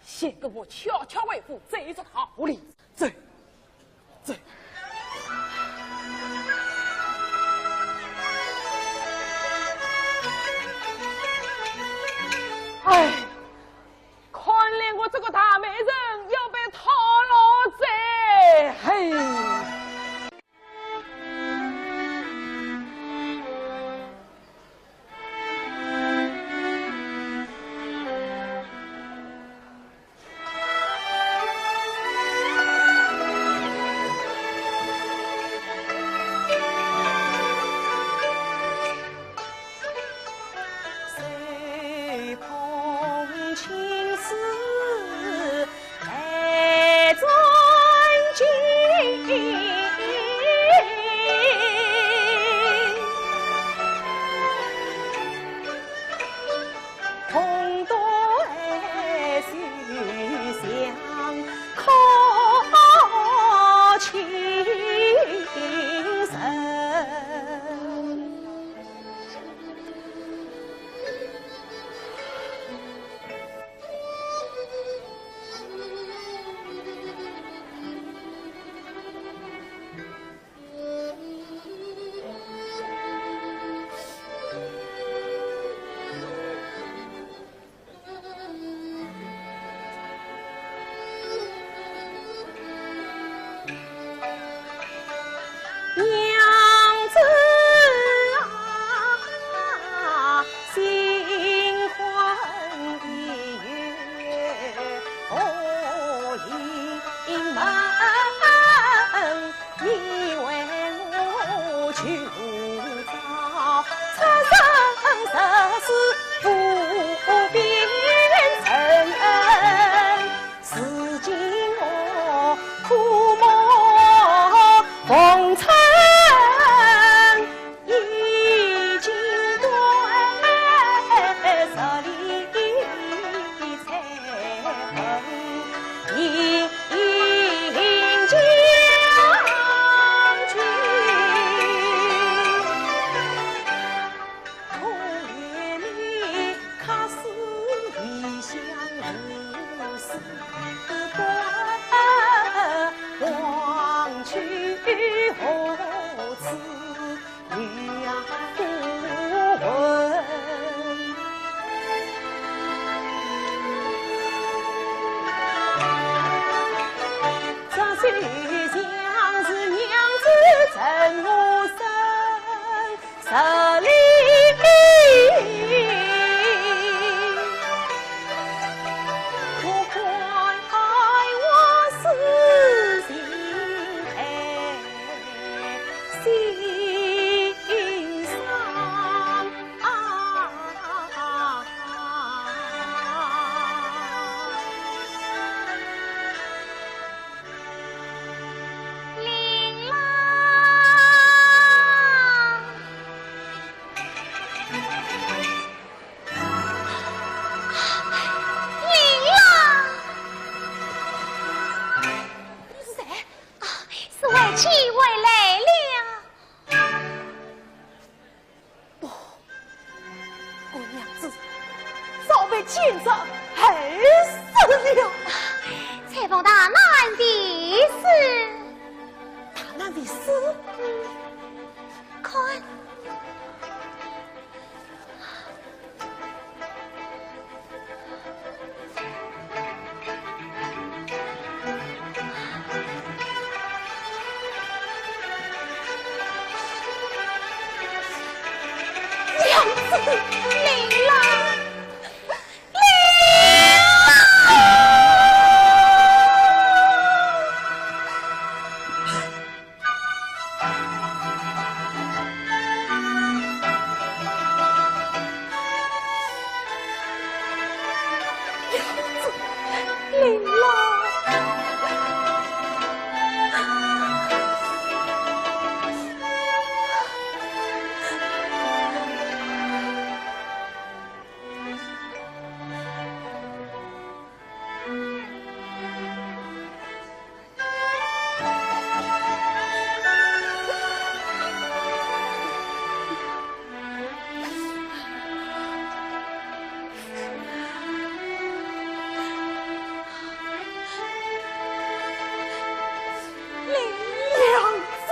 先跟我悄悄回府，再说道理。走，走。哎，看来我这个大媒人要被套牢哉，嘿。你是谁？啊，是为妻回来了。不，我娘子早被奸贼害死了。采访大难的事。大难的事？嗯，看。 娘子，林郎。 林郎。 娘子。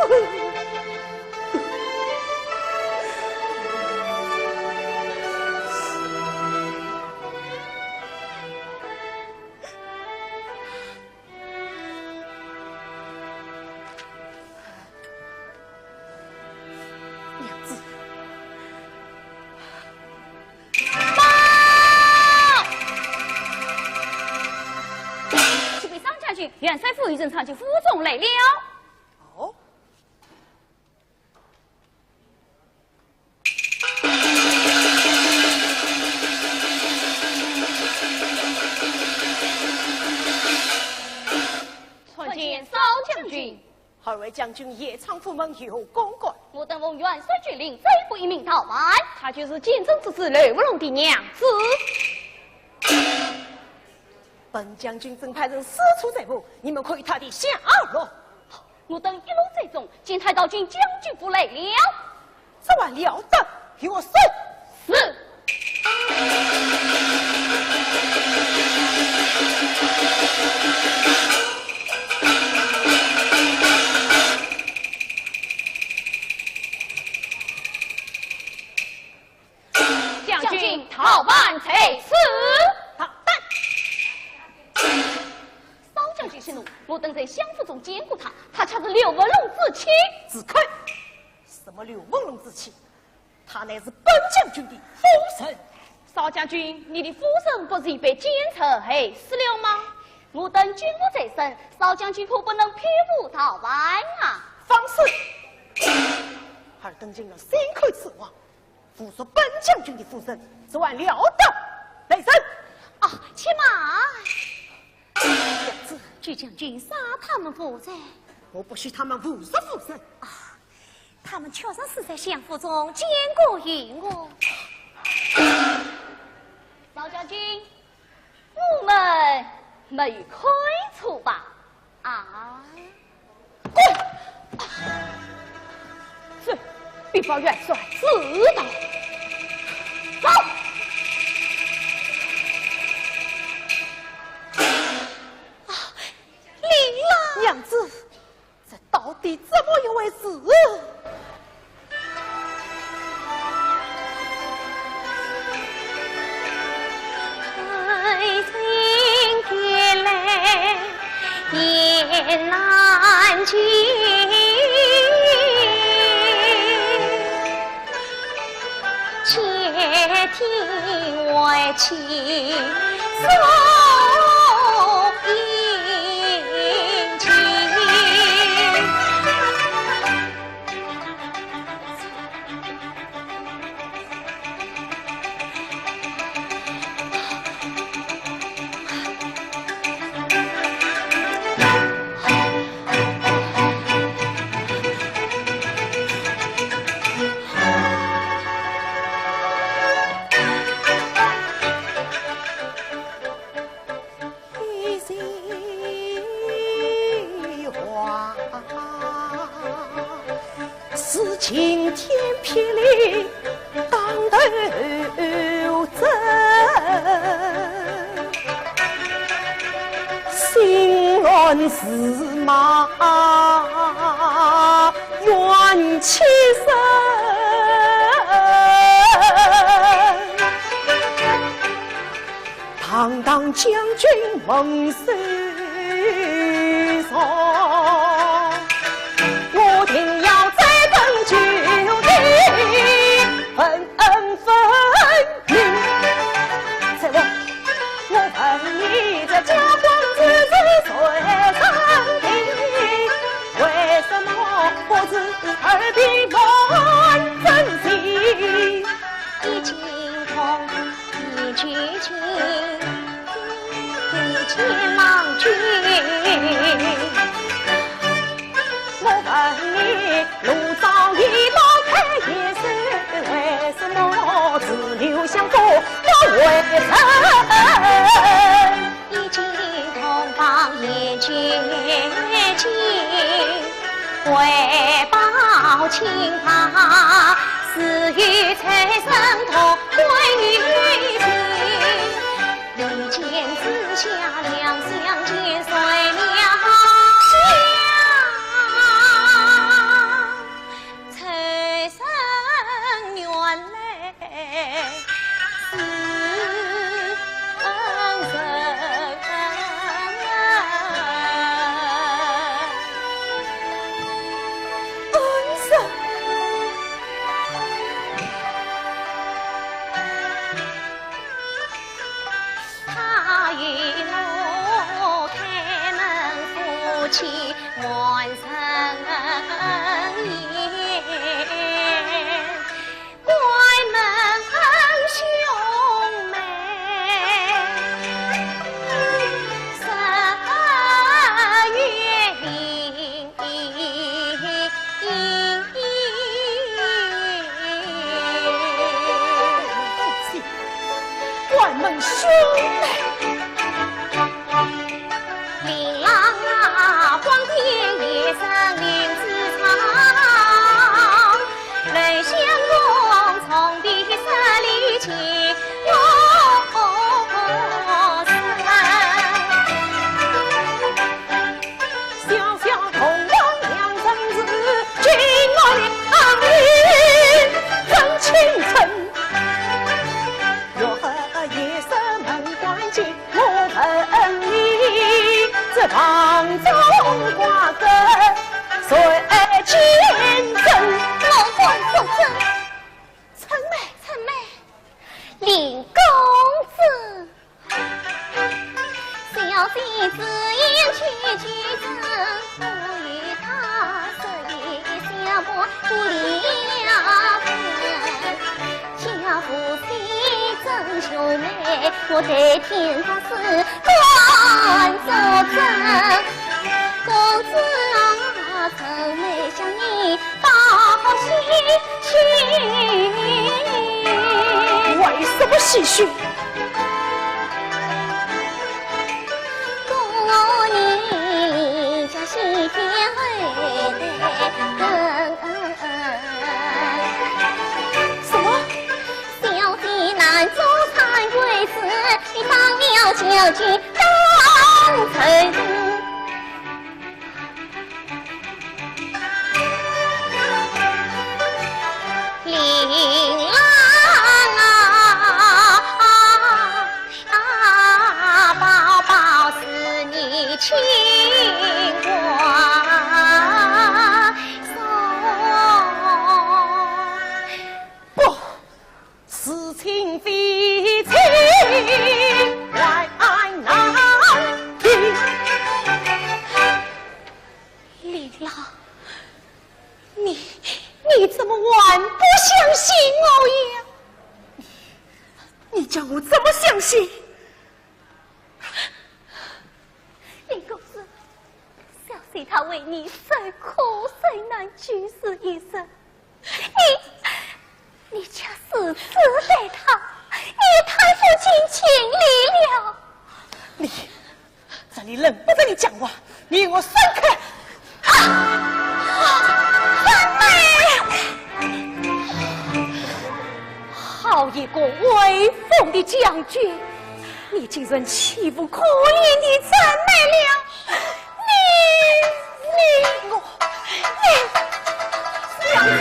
娘子。报！启禀商将军，元帅府尹正参见府中来了。哦。 参见少将军。二位将军夜闯府门，有何公干？我等奉元帅军令，追捕一名逃犯。她就是奸贼之子刘文龙的娘子。 本将军正派人四处追捕，你们可与她的下落。我等一路追踪，竟逃到进将军府来了。这还了得，与我搜。是。将军，逃犯在此。大胆！ 少将军息怒，我等在相府中见过她，她恰是刘文龙之妻。住口！什么刘文龙之妻？她乃是本将军的夫人。少将军，你的夫人不是已被奸贼害死了吗？我等军务在身，少将军可不能偏护逃犯啊！放肆！尔等竟然信口雌黄，侮辱本将军的夫人，这还了得！来人！啊，且慢！ 娘子，周将军杀他们夫人。我不许他们侮辱夫人。啊，他们确实是在相府中奸过淫恶。少将军，我们没有开错吧？啊？ 滚！这，禀报元帅，知道。走！啊，林郎！娘子，这到底怎么一回事？ 将是晴天霹雳当头震，心乱如麻怨气生。堂堂将军蒙受伤，我定要再跟九弟分恩分明。再问，我问你，这家光之事谁生的？为什么不知二弟乱真情？一径同一句情，一见望君。我问你，路上一道开眼色，为什么只留香火不为人？一径同往雁绝境，为报清白，自与财神同归于尽。一见之下，两相见，谁料想此生缘来 是恩人。恩人。他与我开门夫妻 满城烟，关门兄妹，十月里。 关门兄妹。令郎啊，光天也生灵之草，人相逢从别十里情。 小小同房两人事，君我两里真情深。月夜深门关紧，我问你，这房中瓜葛谁见证？我敢作证。春妹，春妹，林公子。 小姐自言句句真，不与他说一笑不不离啊分。家父虽真兄妹，我对天发誓敢作证。公子啊，春妹想你 报喜讯。为什么喜讯？什么？小姐难做三回事，你当了将军当成人。 令郎啊，宝宝是你亲官送。不， 是情非情，还难定。令郎，你，你怎么还不相信我呀？你，你叫我怎么相信？ 林公子，小姐她为你受苦受难九死一生，你，你却如此待她，你也太不近情理了。你，这里轮不得你讲话，你与我闪开！啊！春妹！一个威风的将军，你竟然欺负可怜的姊妹了！你，你，我，你，娘子！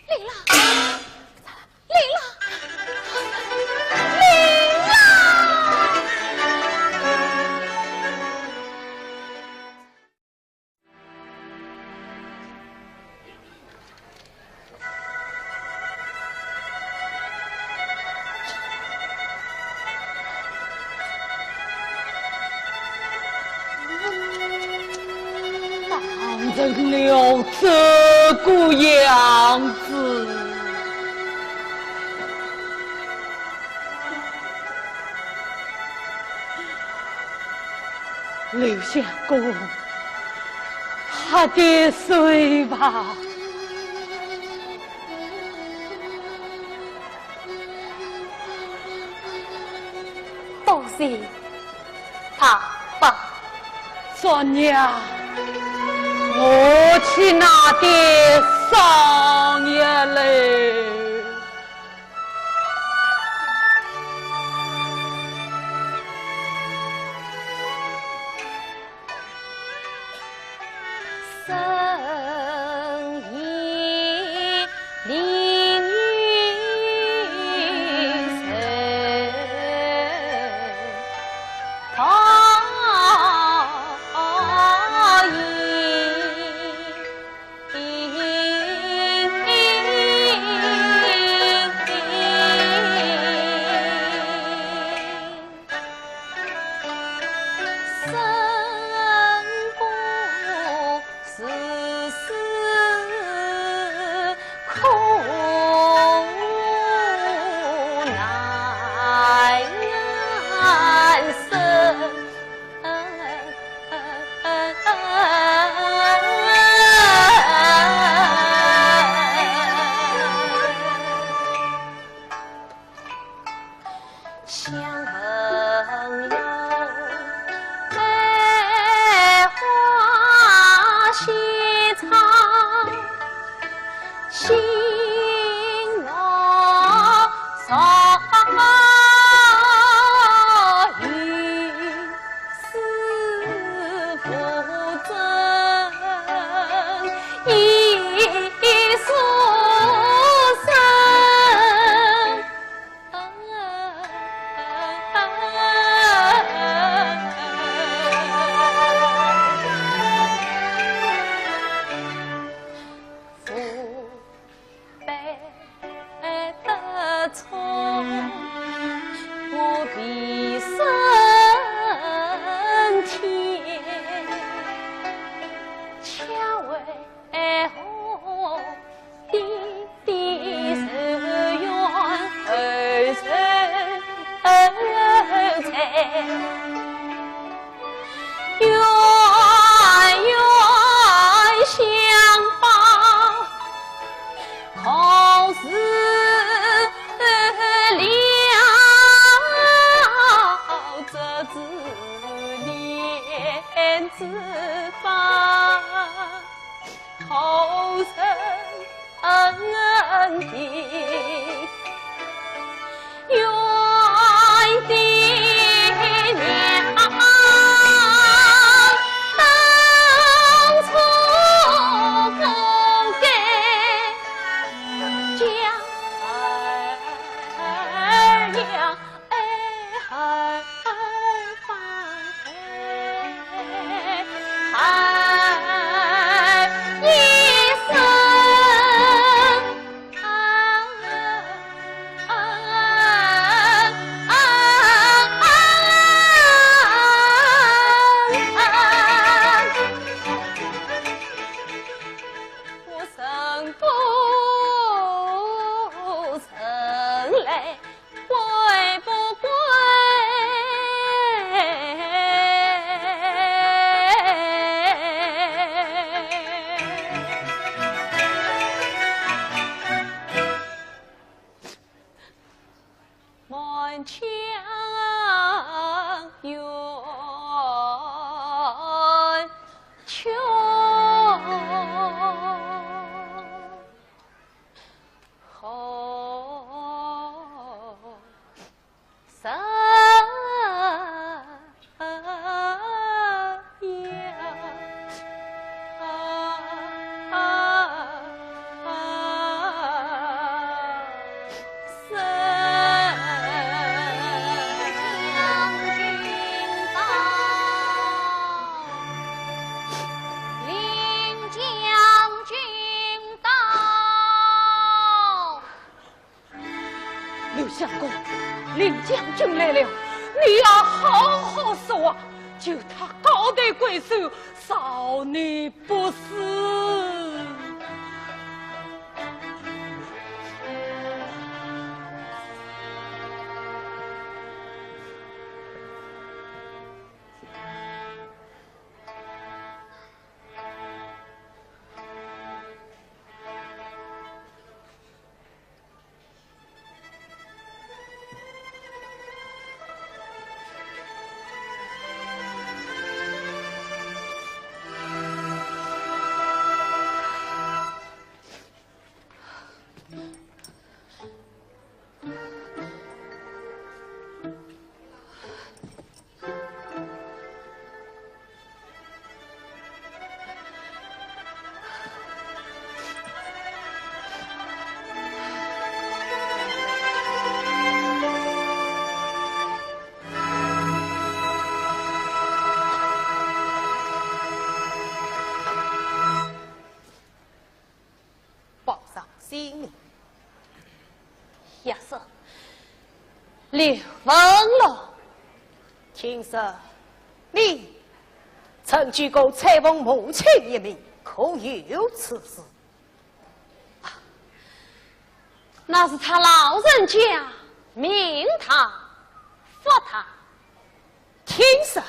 林郎，林郎，林郎！ 当成了这个样子。刘相公，喝点水吧。多谢 爸爸。算娘，我去拿点桑叶来。公，林将军来了，你要好好说话，求他高抬贵手，饶你不死。报上姓名。也是刘文龙。听说你曾救过采萍母亲一命，可有此事？啊，那是他老人家命大福大。听说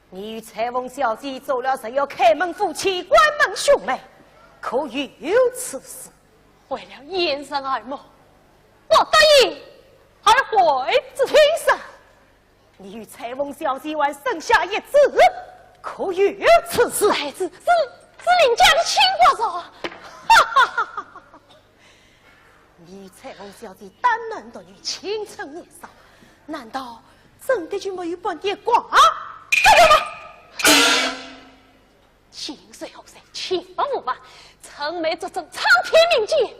你与采萍小姐做了誓约，开门夫妻，关门兄妹，可有此事？为了掩人耳目，我答应而回之。听说你与采萍小姐还生下一子，可有此事？孩子是，是林家的亲骨肉啊！哈哈哈哈哈！ 你与采萍小姐单男独女，青春年少，难道真的就没有半点瓜？快点吧！井水河水，千发无患，青梅竹马，苍天并肩。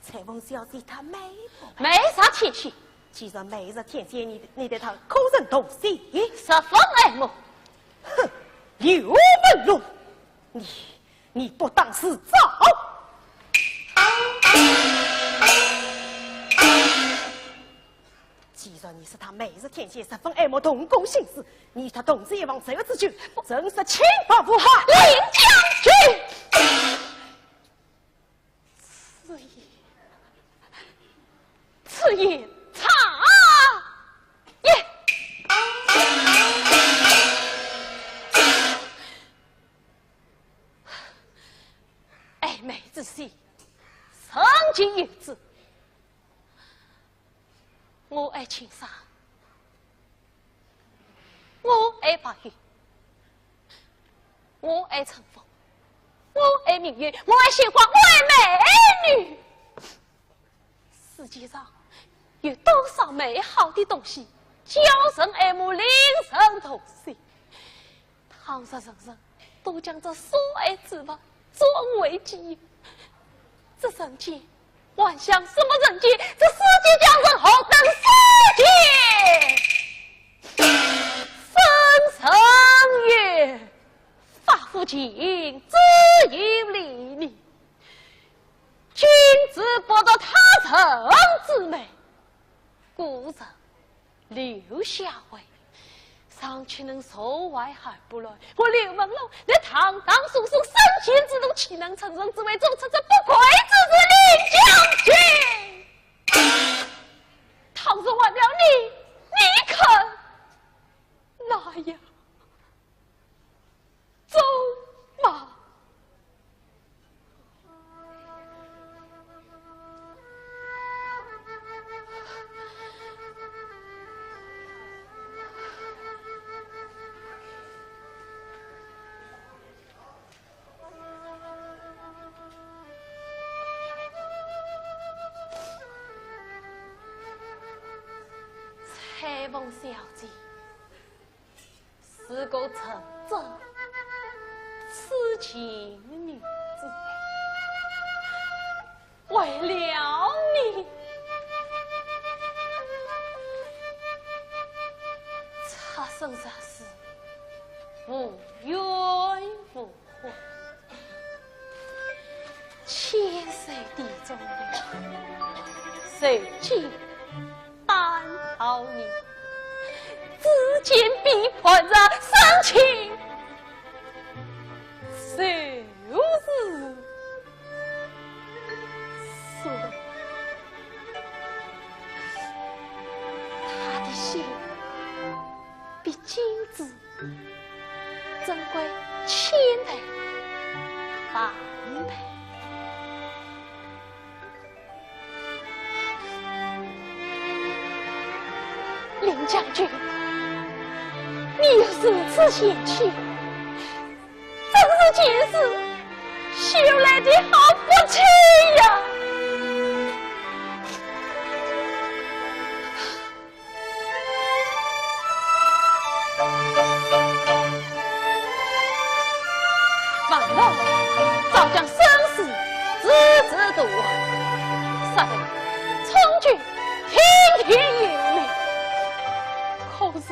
采萍小姐她美不美？美若天仙。既然美若天仙，你，你对她可曾动心？十分爱慕。哼，刘文龙，你 你不当自招！既然你说她美若天仙，十分爱慕，动过心思，你与她同住一房，这样子就真是千发无患。林将军，此言，此言差也。 爱美之心，人皆有之。我爱青山，我爱白云，我爱春风，我爱明月，我爱鲜花，我爱美女。 世界上有多少美好的东西，叫人爱慕，令人动心。倘若人人都将这所爱之物占为己有，这人间还像什么人间？这世界将成何等世界？圣人云：发乎情，止于礼义。 君子不夺他人之美，故人留下回，尚且能坐怀而不乱，我刘文龙乃堂堂祖宗，圣贤之徒，岂能趁人之危，做出这不轨之事？林将军，倘若换了你，你肯那样 做吗？采萍小姐， 是个真正痴情的女子，为了你，出生入死，无怨无 千岁殿中的，受尽打扰你，至今被判着三千，就是死了。他的心比金子 珍贵千倍、万倍。林将军，你有如此贤妻，真是前世修来的好福气呀！ 王龙早将生死置之度外，杀得充军，听天由命。可是，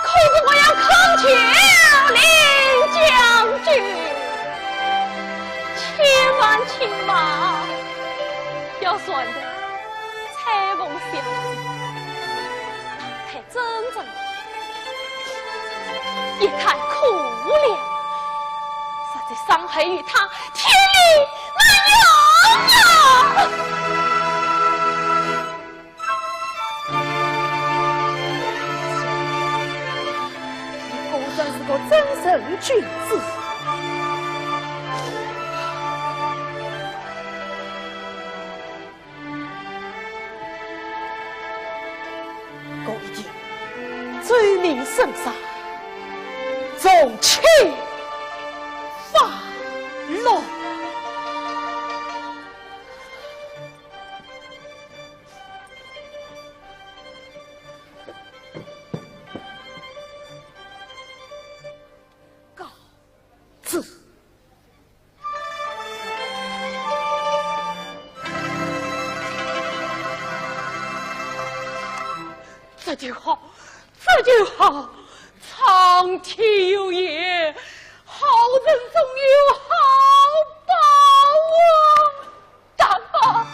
可是我要恳求林将军，千万千万要善待采萍小姐。 太真正也太可怜，实在伤害于她，天理难容啊！你果真是个正人君子。 我一定奏明圣上，从轻发落。告 子。这就好，这就好，苍天有眼，好人总有好报啊！大宝。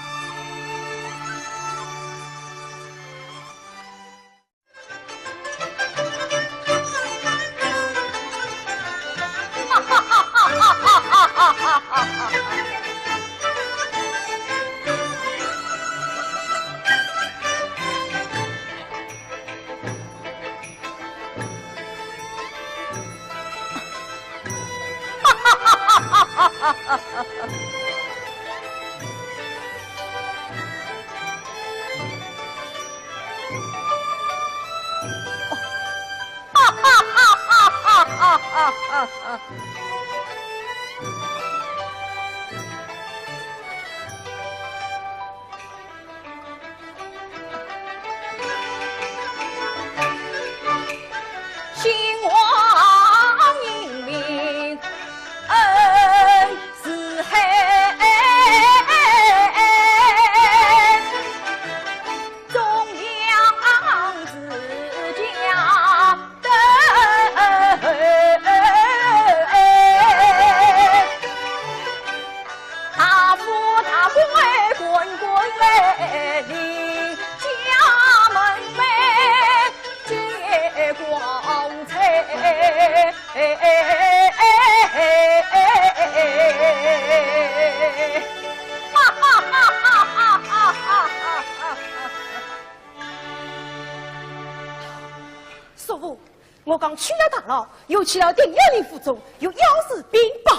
兴亡英名恩四海，忠良之家登。 大富大贵官官位，林家门楣皆光彩。哈哈哈哈哈哈哈哈哈！叔父，我刚去了大牢，又去了定远令府中，又要是禀报，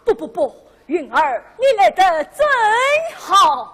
不不不，云儿，你来得正好。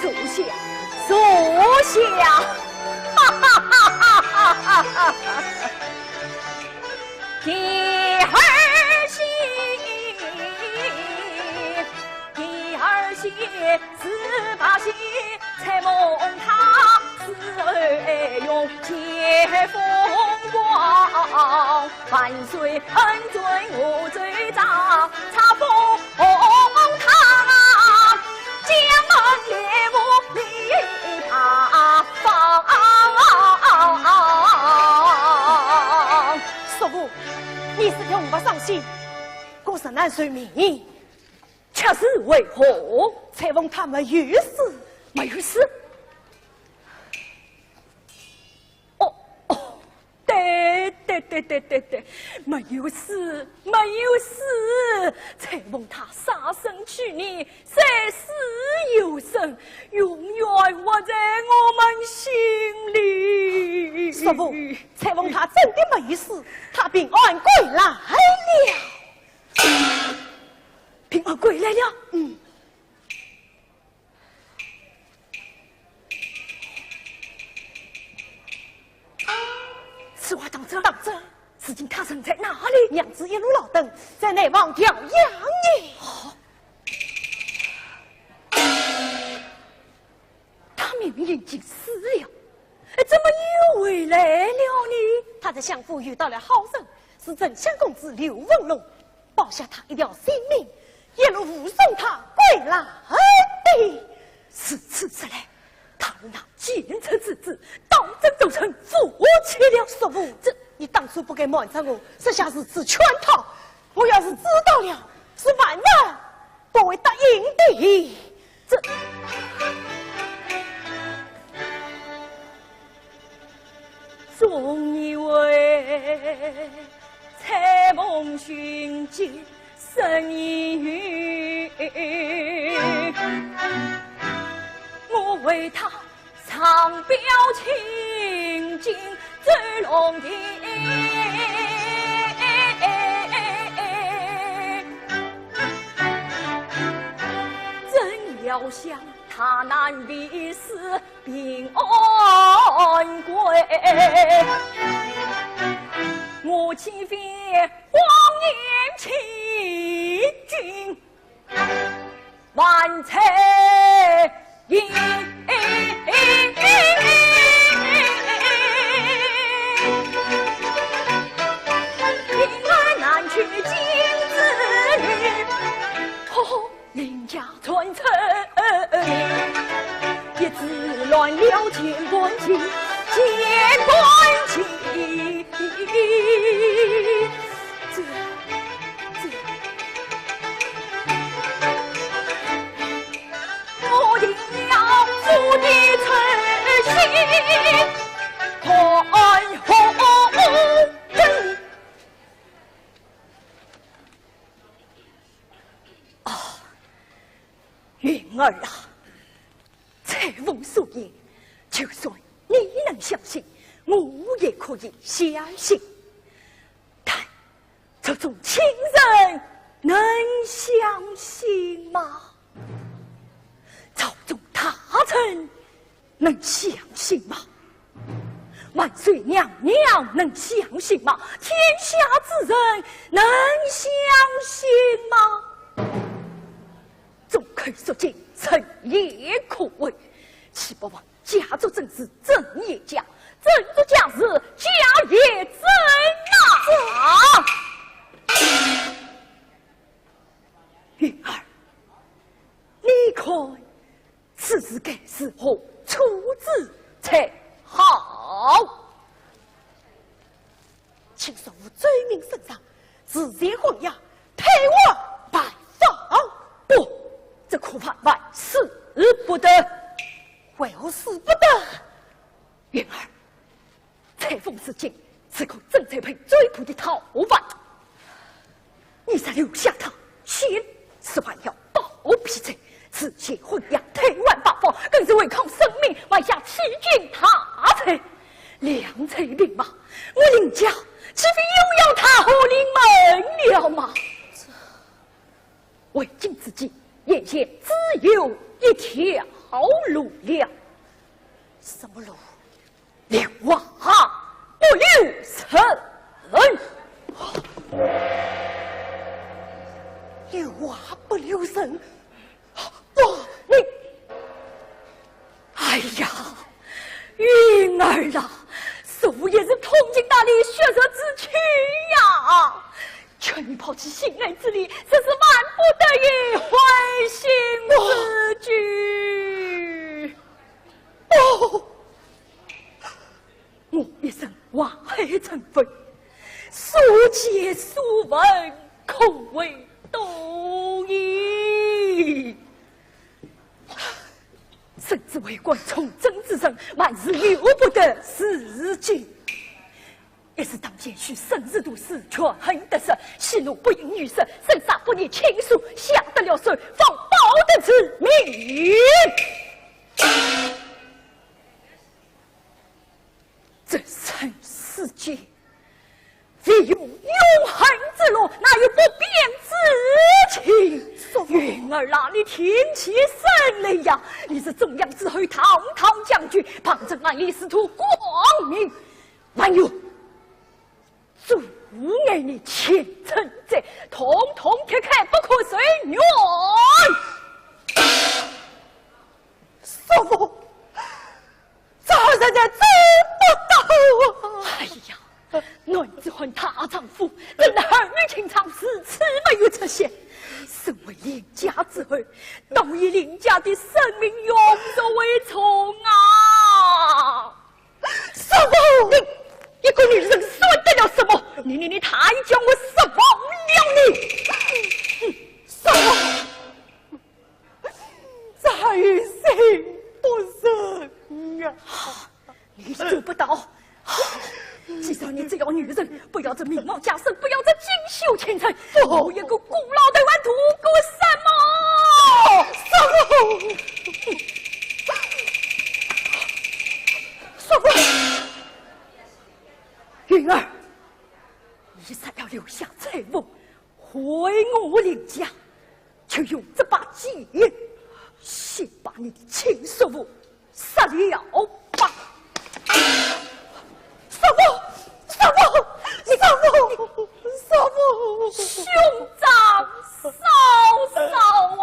坐下，坐下。哈哈哈哈哈哈！叔父，你是听我伤心，我是难受命。 却是为何？彩凤她没有死。没有死？哦，哦，对，对，对，没有死，没有死。彩凤她杀身取义，三世有神，永远活在我们心里。叔父，彩凤她真的没有死，她平安归来了。 平安归来了。嗯。此话当真？当真。如今她人在哪里？娘子一路劳顿，在南方调养呢。哦。 她明明已经死了，哎，怎么又回来了呢？她在相府遇到了好人，是镇相公子刘文龙，保下她一条性命，一路护送她归来的。如此说来，她与那奸臣之子当真做成夫妻了。叔父，这……你当初不该瞒着我，设下如此圈套，我要是知道了，是万万 不会答应的。这……啊，云儿啊， 彩凤所言，就算你能相信，我也可以相信。但这种亲人能相信吗？朝中大臣能相信吗？万岁娘娘能相信吗？天下之人能相信吗？ 众口铄金，人言可畏，岂不枉家族正是镇一家，镇一家是家也镇啊！云儿，你看，此事该如何处置才好？ 请叔父奏明圣上，自请婚姻，退还白房。不，这可万万使不得。为何使不得？云儿，彩凤如今是个正在被追捕的逃犯， 你若留下她，先是还要保庇罪，自请婚姻，退还白房，更是违抗圣命，犯下欺君大罪。两罪并罚，我林家岂非又要踏入灵门了吗？为今之计，眼前只有一条路了。什么路？ 留娃不留人。留娃不留人？哇，云儿啊，叔父也是痛尽他的血肉之躯呀！劝你抛弃心爱之理，实是万不得已，悔心之举。哦，我一生望海成飞，所见所闻，可谓多矣。 深知为官从政之人，万事由不得自己。一时当间，须审时度势，权衡得失，息怒不应于世，生杀不逆亲疏，下得了手，方保得自明。这人世间， 唯有永恒之路，哪有不变之情？云儿啊，你挺起身来呀！你是中央之后，堂堂将军，旁人眼里是图功名，还有阻碍你前程者，统统踢开，不可随愿。叔父， 这人也做不到啊！哎呀，男子汉大丈夫，怎奈儿女情长，如此没有出息。身为林家之后，当以林家的生命永远为重啊！叔父，你一个女人算得了什么？你你你，他一叫我失望了你！叔父， 这还有心不忍啊！你做不到。既然你这样女人，不要这名望家世，不要这锦绣前程，不，我一个孤老头还图个什么？叔父，叔父，云儿，你若要留下财物， 回我林家，就用这把剑，先把你的亲叔父杀了吧。叔父，叔父，叔父，叔父！兄长嫂嫂啊，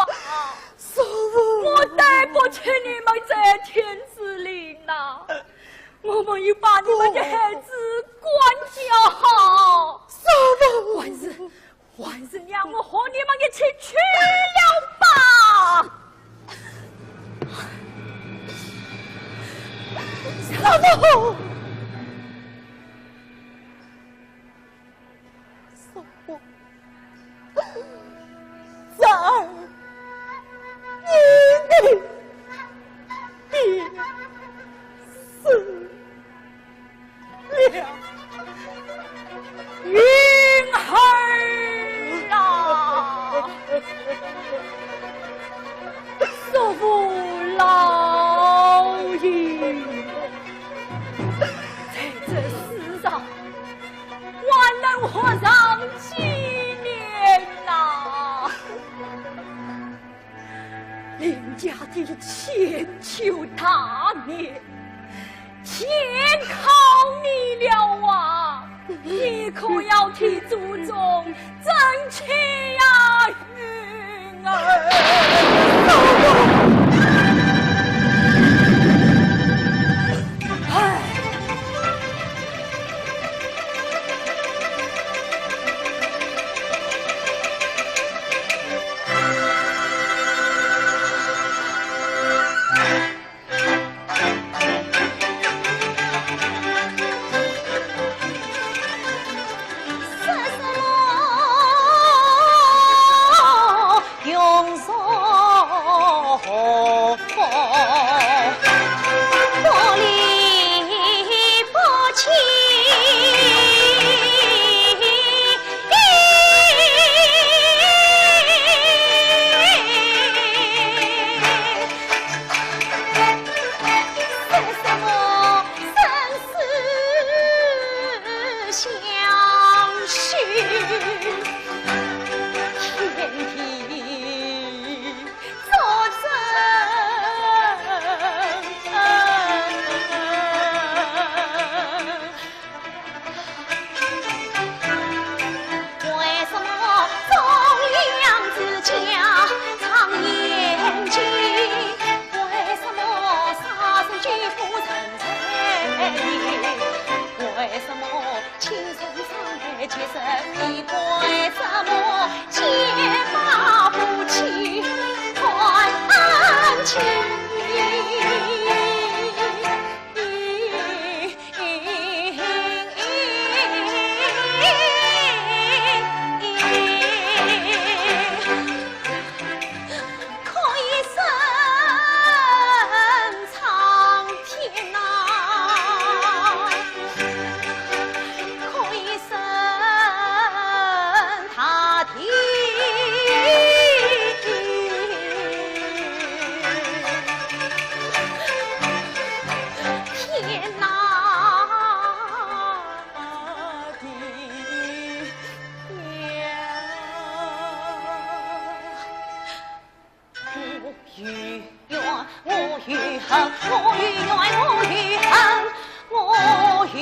叔父！我对不起你们这天之灵呐，我们又把你们的孩子管教好。叔父！还是 还是让我和你们一起去了吧。叔父，叔父，侄儿，你的爹死 了。云儿啊，叔父老矣，在这世上，还能活上几年呐？ 林家的千秋大业，全靠你了啊！你可要替祖宗争气呀，云儿！哎。有怨，我有恨，我有怨，我有恨，我有怨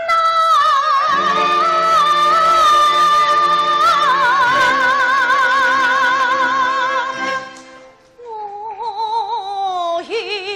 呐。我有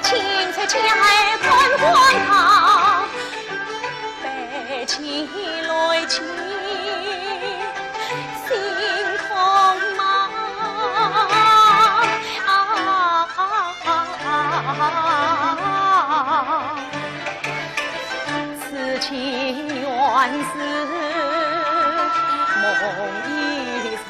青翠江海滚滚浪，背起来起心痛嘛。啊，此情缘是梦一场。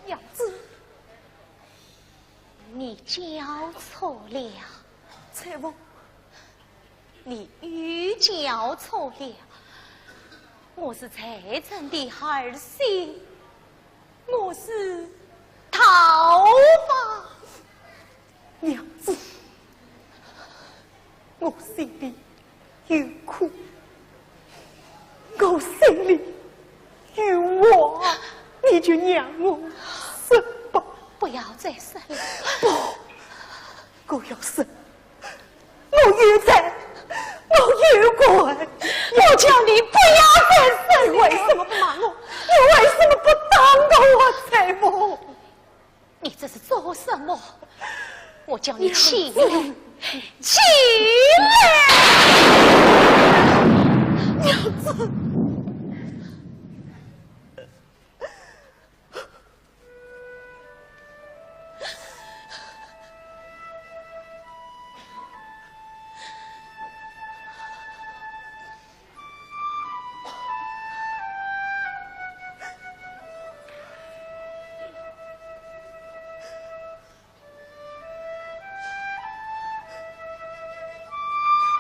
娘子，你叫错了。 采萍，你又叫错了。我是采萍的儿媳，我是桃花。娘子，我心里有苦，我心里有话，你就让我说吧。不要再说了。不，我要说。 我有罪，我有过。我叫你不要再说了。你为什么不骂我？你为什么不打我啊，采萍？你这是做什么？我叫你起来，起来！娘子。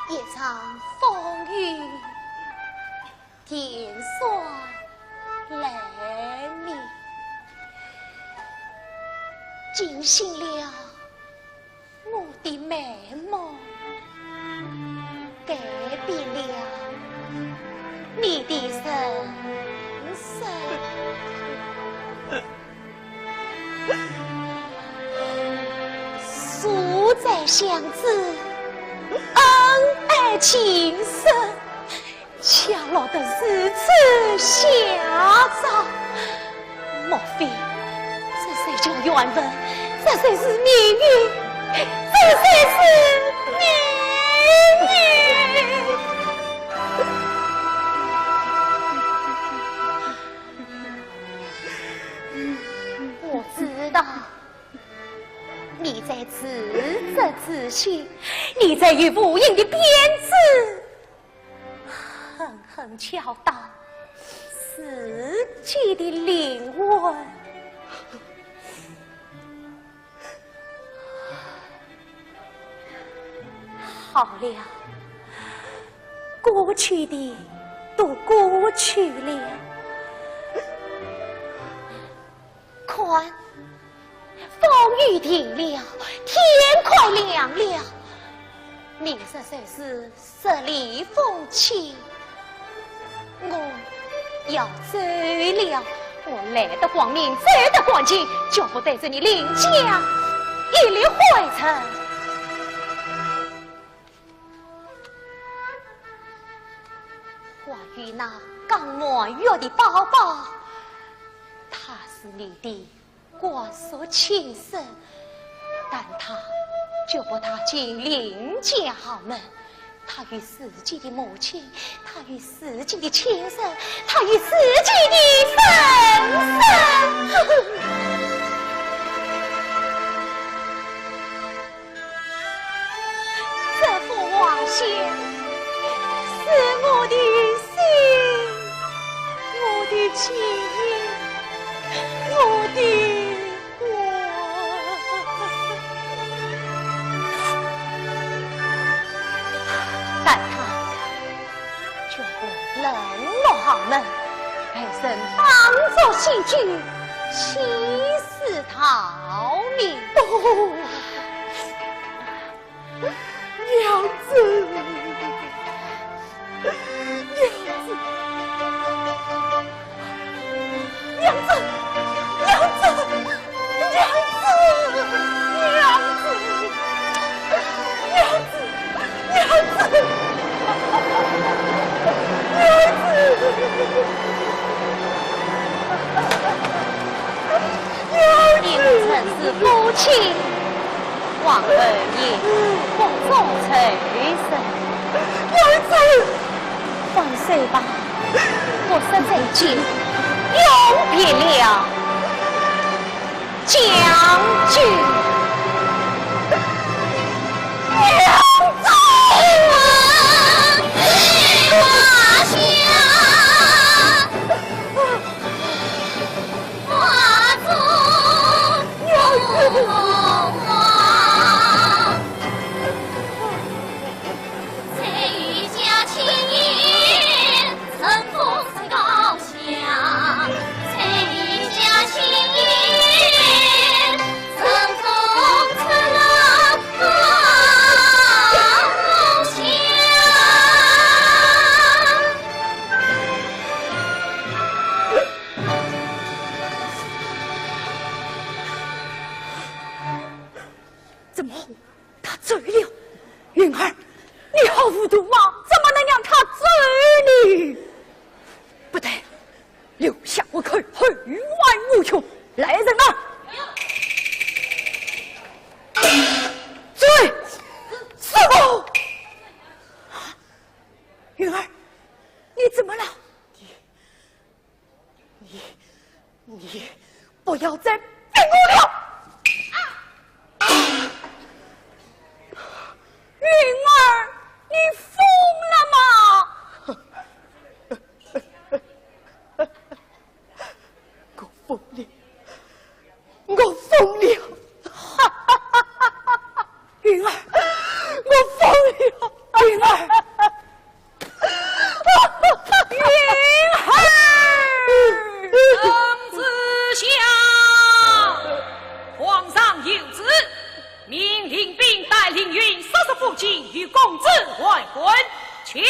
一场风雨，天算来临，惊醒了我的美梦，改变了你的人生。 素斋巷子，恩爱情深，却落得如此下场。莫非这才叫缘分？这才是命运？这才是命运？ 我知道，你在自责自省，你在与无影的编织，狠狠敲打自己的灵魂。 好了，过去的都过去了。看，风雨停了，天快亮了。明日就是十里风情。 我要走了，我来得光明，走得干净，绝不对着你林家一粒灰尘。还有那刚满月的宝宝，他是你的 挂锁亲生，但他绝不踏进林家豪门。他与自己的母亲，他与自己的亲人，他与自己的人生。这幅画像是我的心，我的你亲我的我。待他全部冷落豪门，被人当作喜剧，欺世盗名。哦，娘子，娘子，娘子，娘子，娘子，娘子，娘子。 你我曾是夫妻，往后也不做仇人。娘子，放手吧，我实在已永别了。 将军。怎么，他走了？云儿，你好糊涂啊！怎么能让他走呢？不对，留下活口，后患无穷。来人啊！追！什么？云儿，你怎么了？ 你，你不要再逼我了！云儿，你疯了吗？我疯了。 我疯了！云儿，我疯了！云儿，云儿！圣旨下，皇上有旨，命令兵带凌云、四十府军与公子完婚，请旨。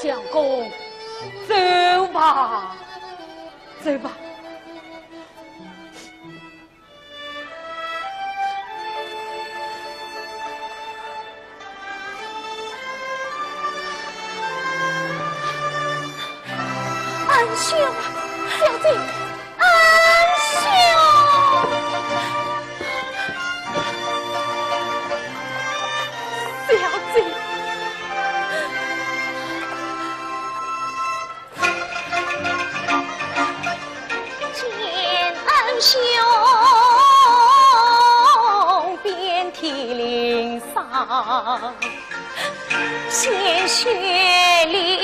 相公，走吧，走吧。 安兄，小姐，安兄，小姐。 见恩兄遍体鳞伤，鲜血淋。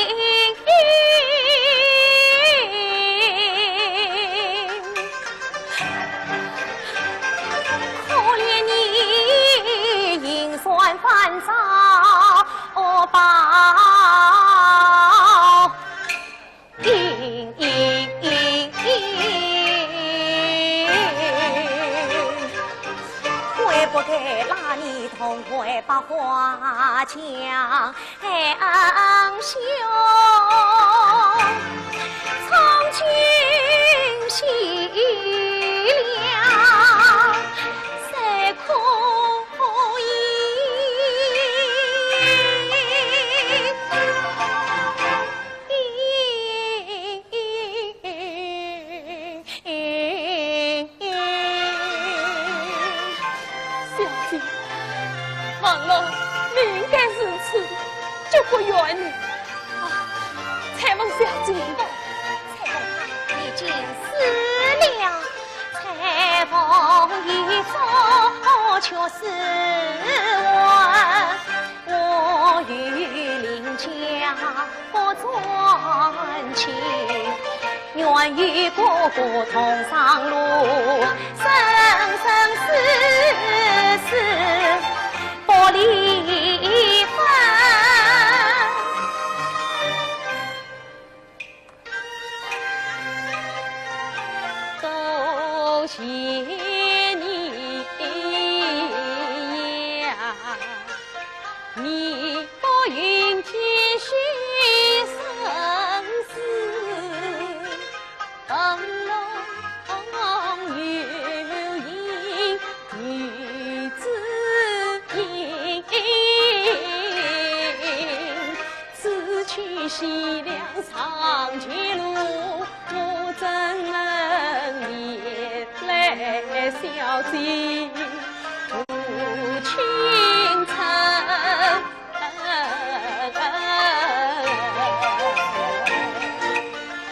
可怜你银船翻遭暴。 悔不该拉你同为百花将英雄，从军西凉，谁可以？ 小姐，王老命该如此，就不怨你。啊，采萍小姐。采萍她已经死了。 采萍一族却是我，我与林家不专情，愿与哥哥同上路，生生世世不离分。 多谢你呀，你不允继续生死，灯笼有影，女子影。 此去西凉长街路，我怎能免来小姐无情恨？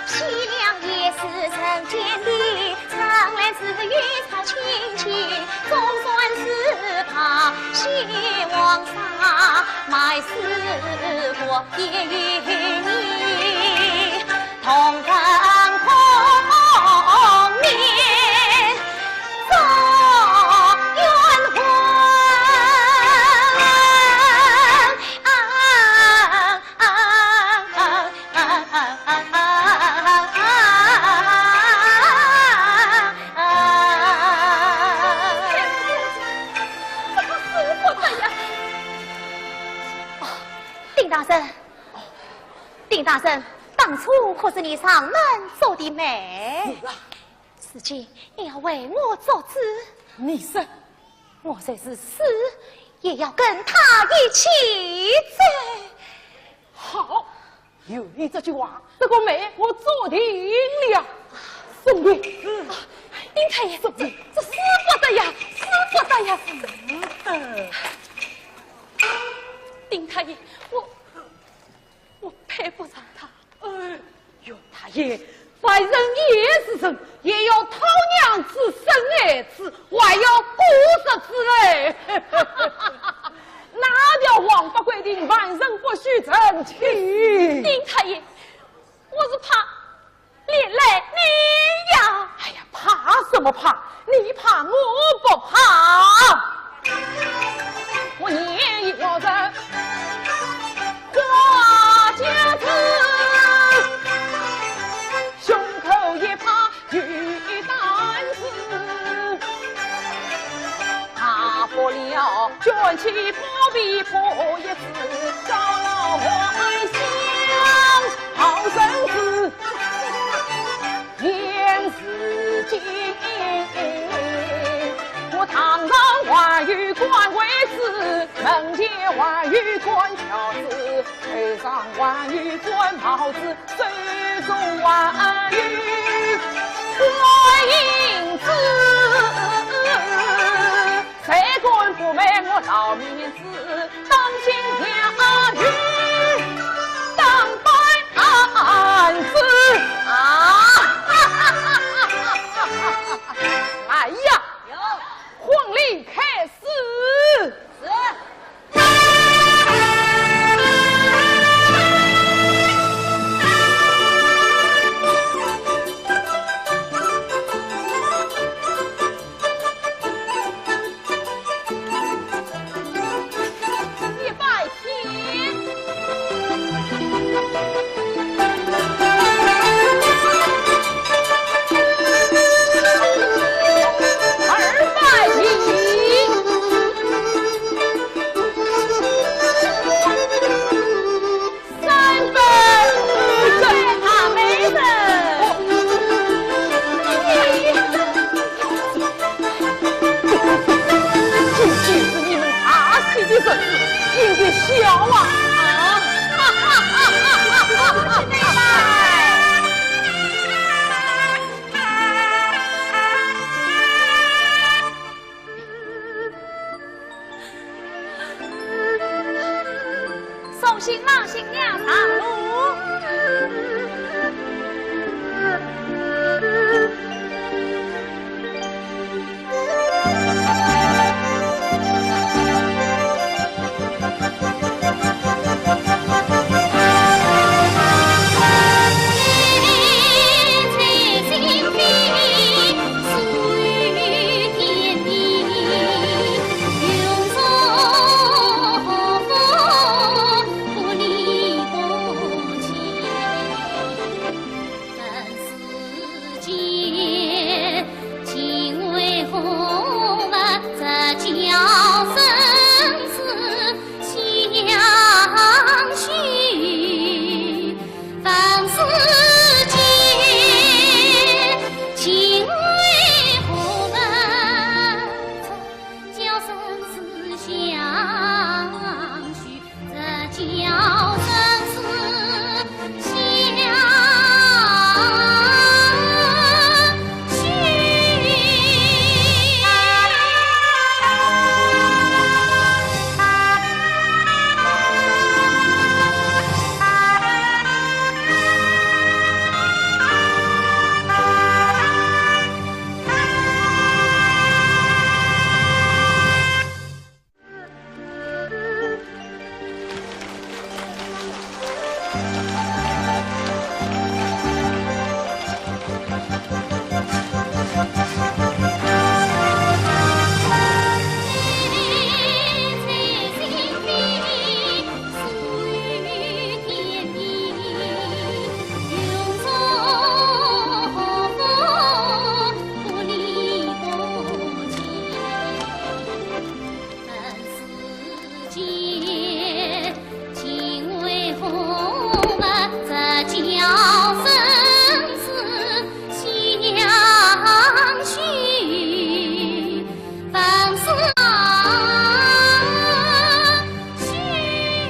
西凉也是人间地， 常来自于他亲近，总算是把心放下，卖死我也与你同甘共眠，做冤魂。啊，啊，啊，啊。 这可使不得呀！啊，丁大人，丁大人，当初可是你上门做的媒？是啊。如今你要为我做主。你说，我就是死，也要跟他一起走。好， 有你这句话，这个媒我做定了。送你。嗯。丁大爷，这，这使不得呀，使不得呀。使不得。丁大爷，我，我配不上他。哎，袁大爷， 凡人也是人，也要讨娘子、生儿子，还要过日子嘞。哪条王法规定凡人不许成亲？丁大爷，我是怕连累你呀。哎呀，怕什么怕？你怕我不怕。我年幼人，花甲子，胸口一把 玉簪子，大不了捐起宝贝破一子，告老还乡好日子。现如今，我堂上还有官位子，门前还有官轿子，头上还有官帽子， 手中还有官印子，谁敢不卖我老面子，当心下去当板子啊！来呀，有。婚礼开始。是。新郎新娘上路。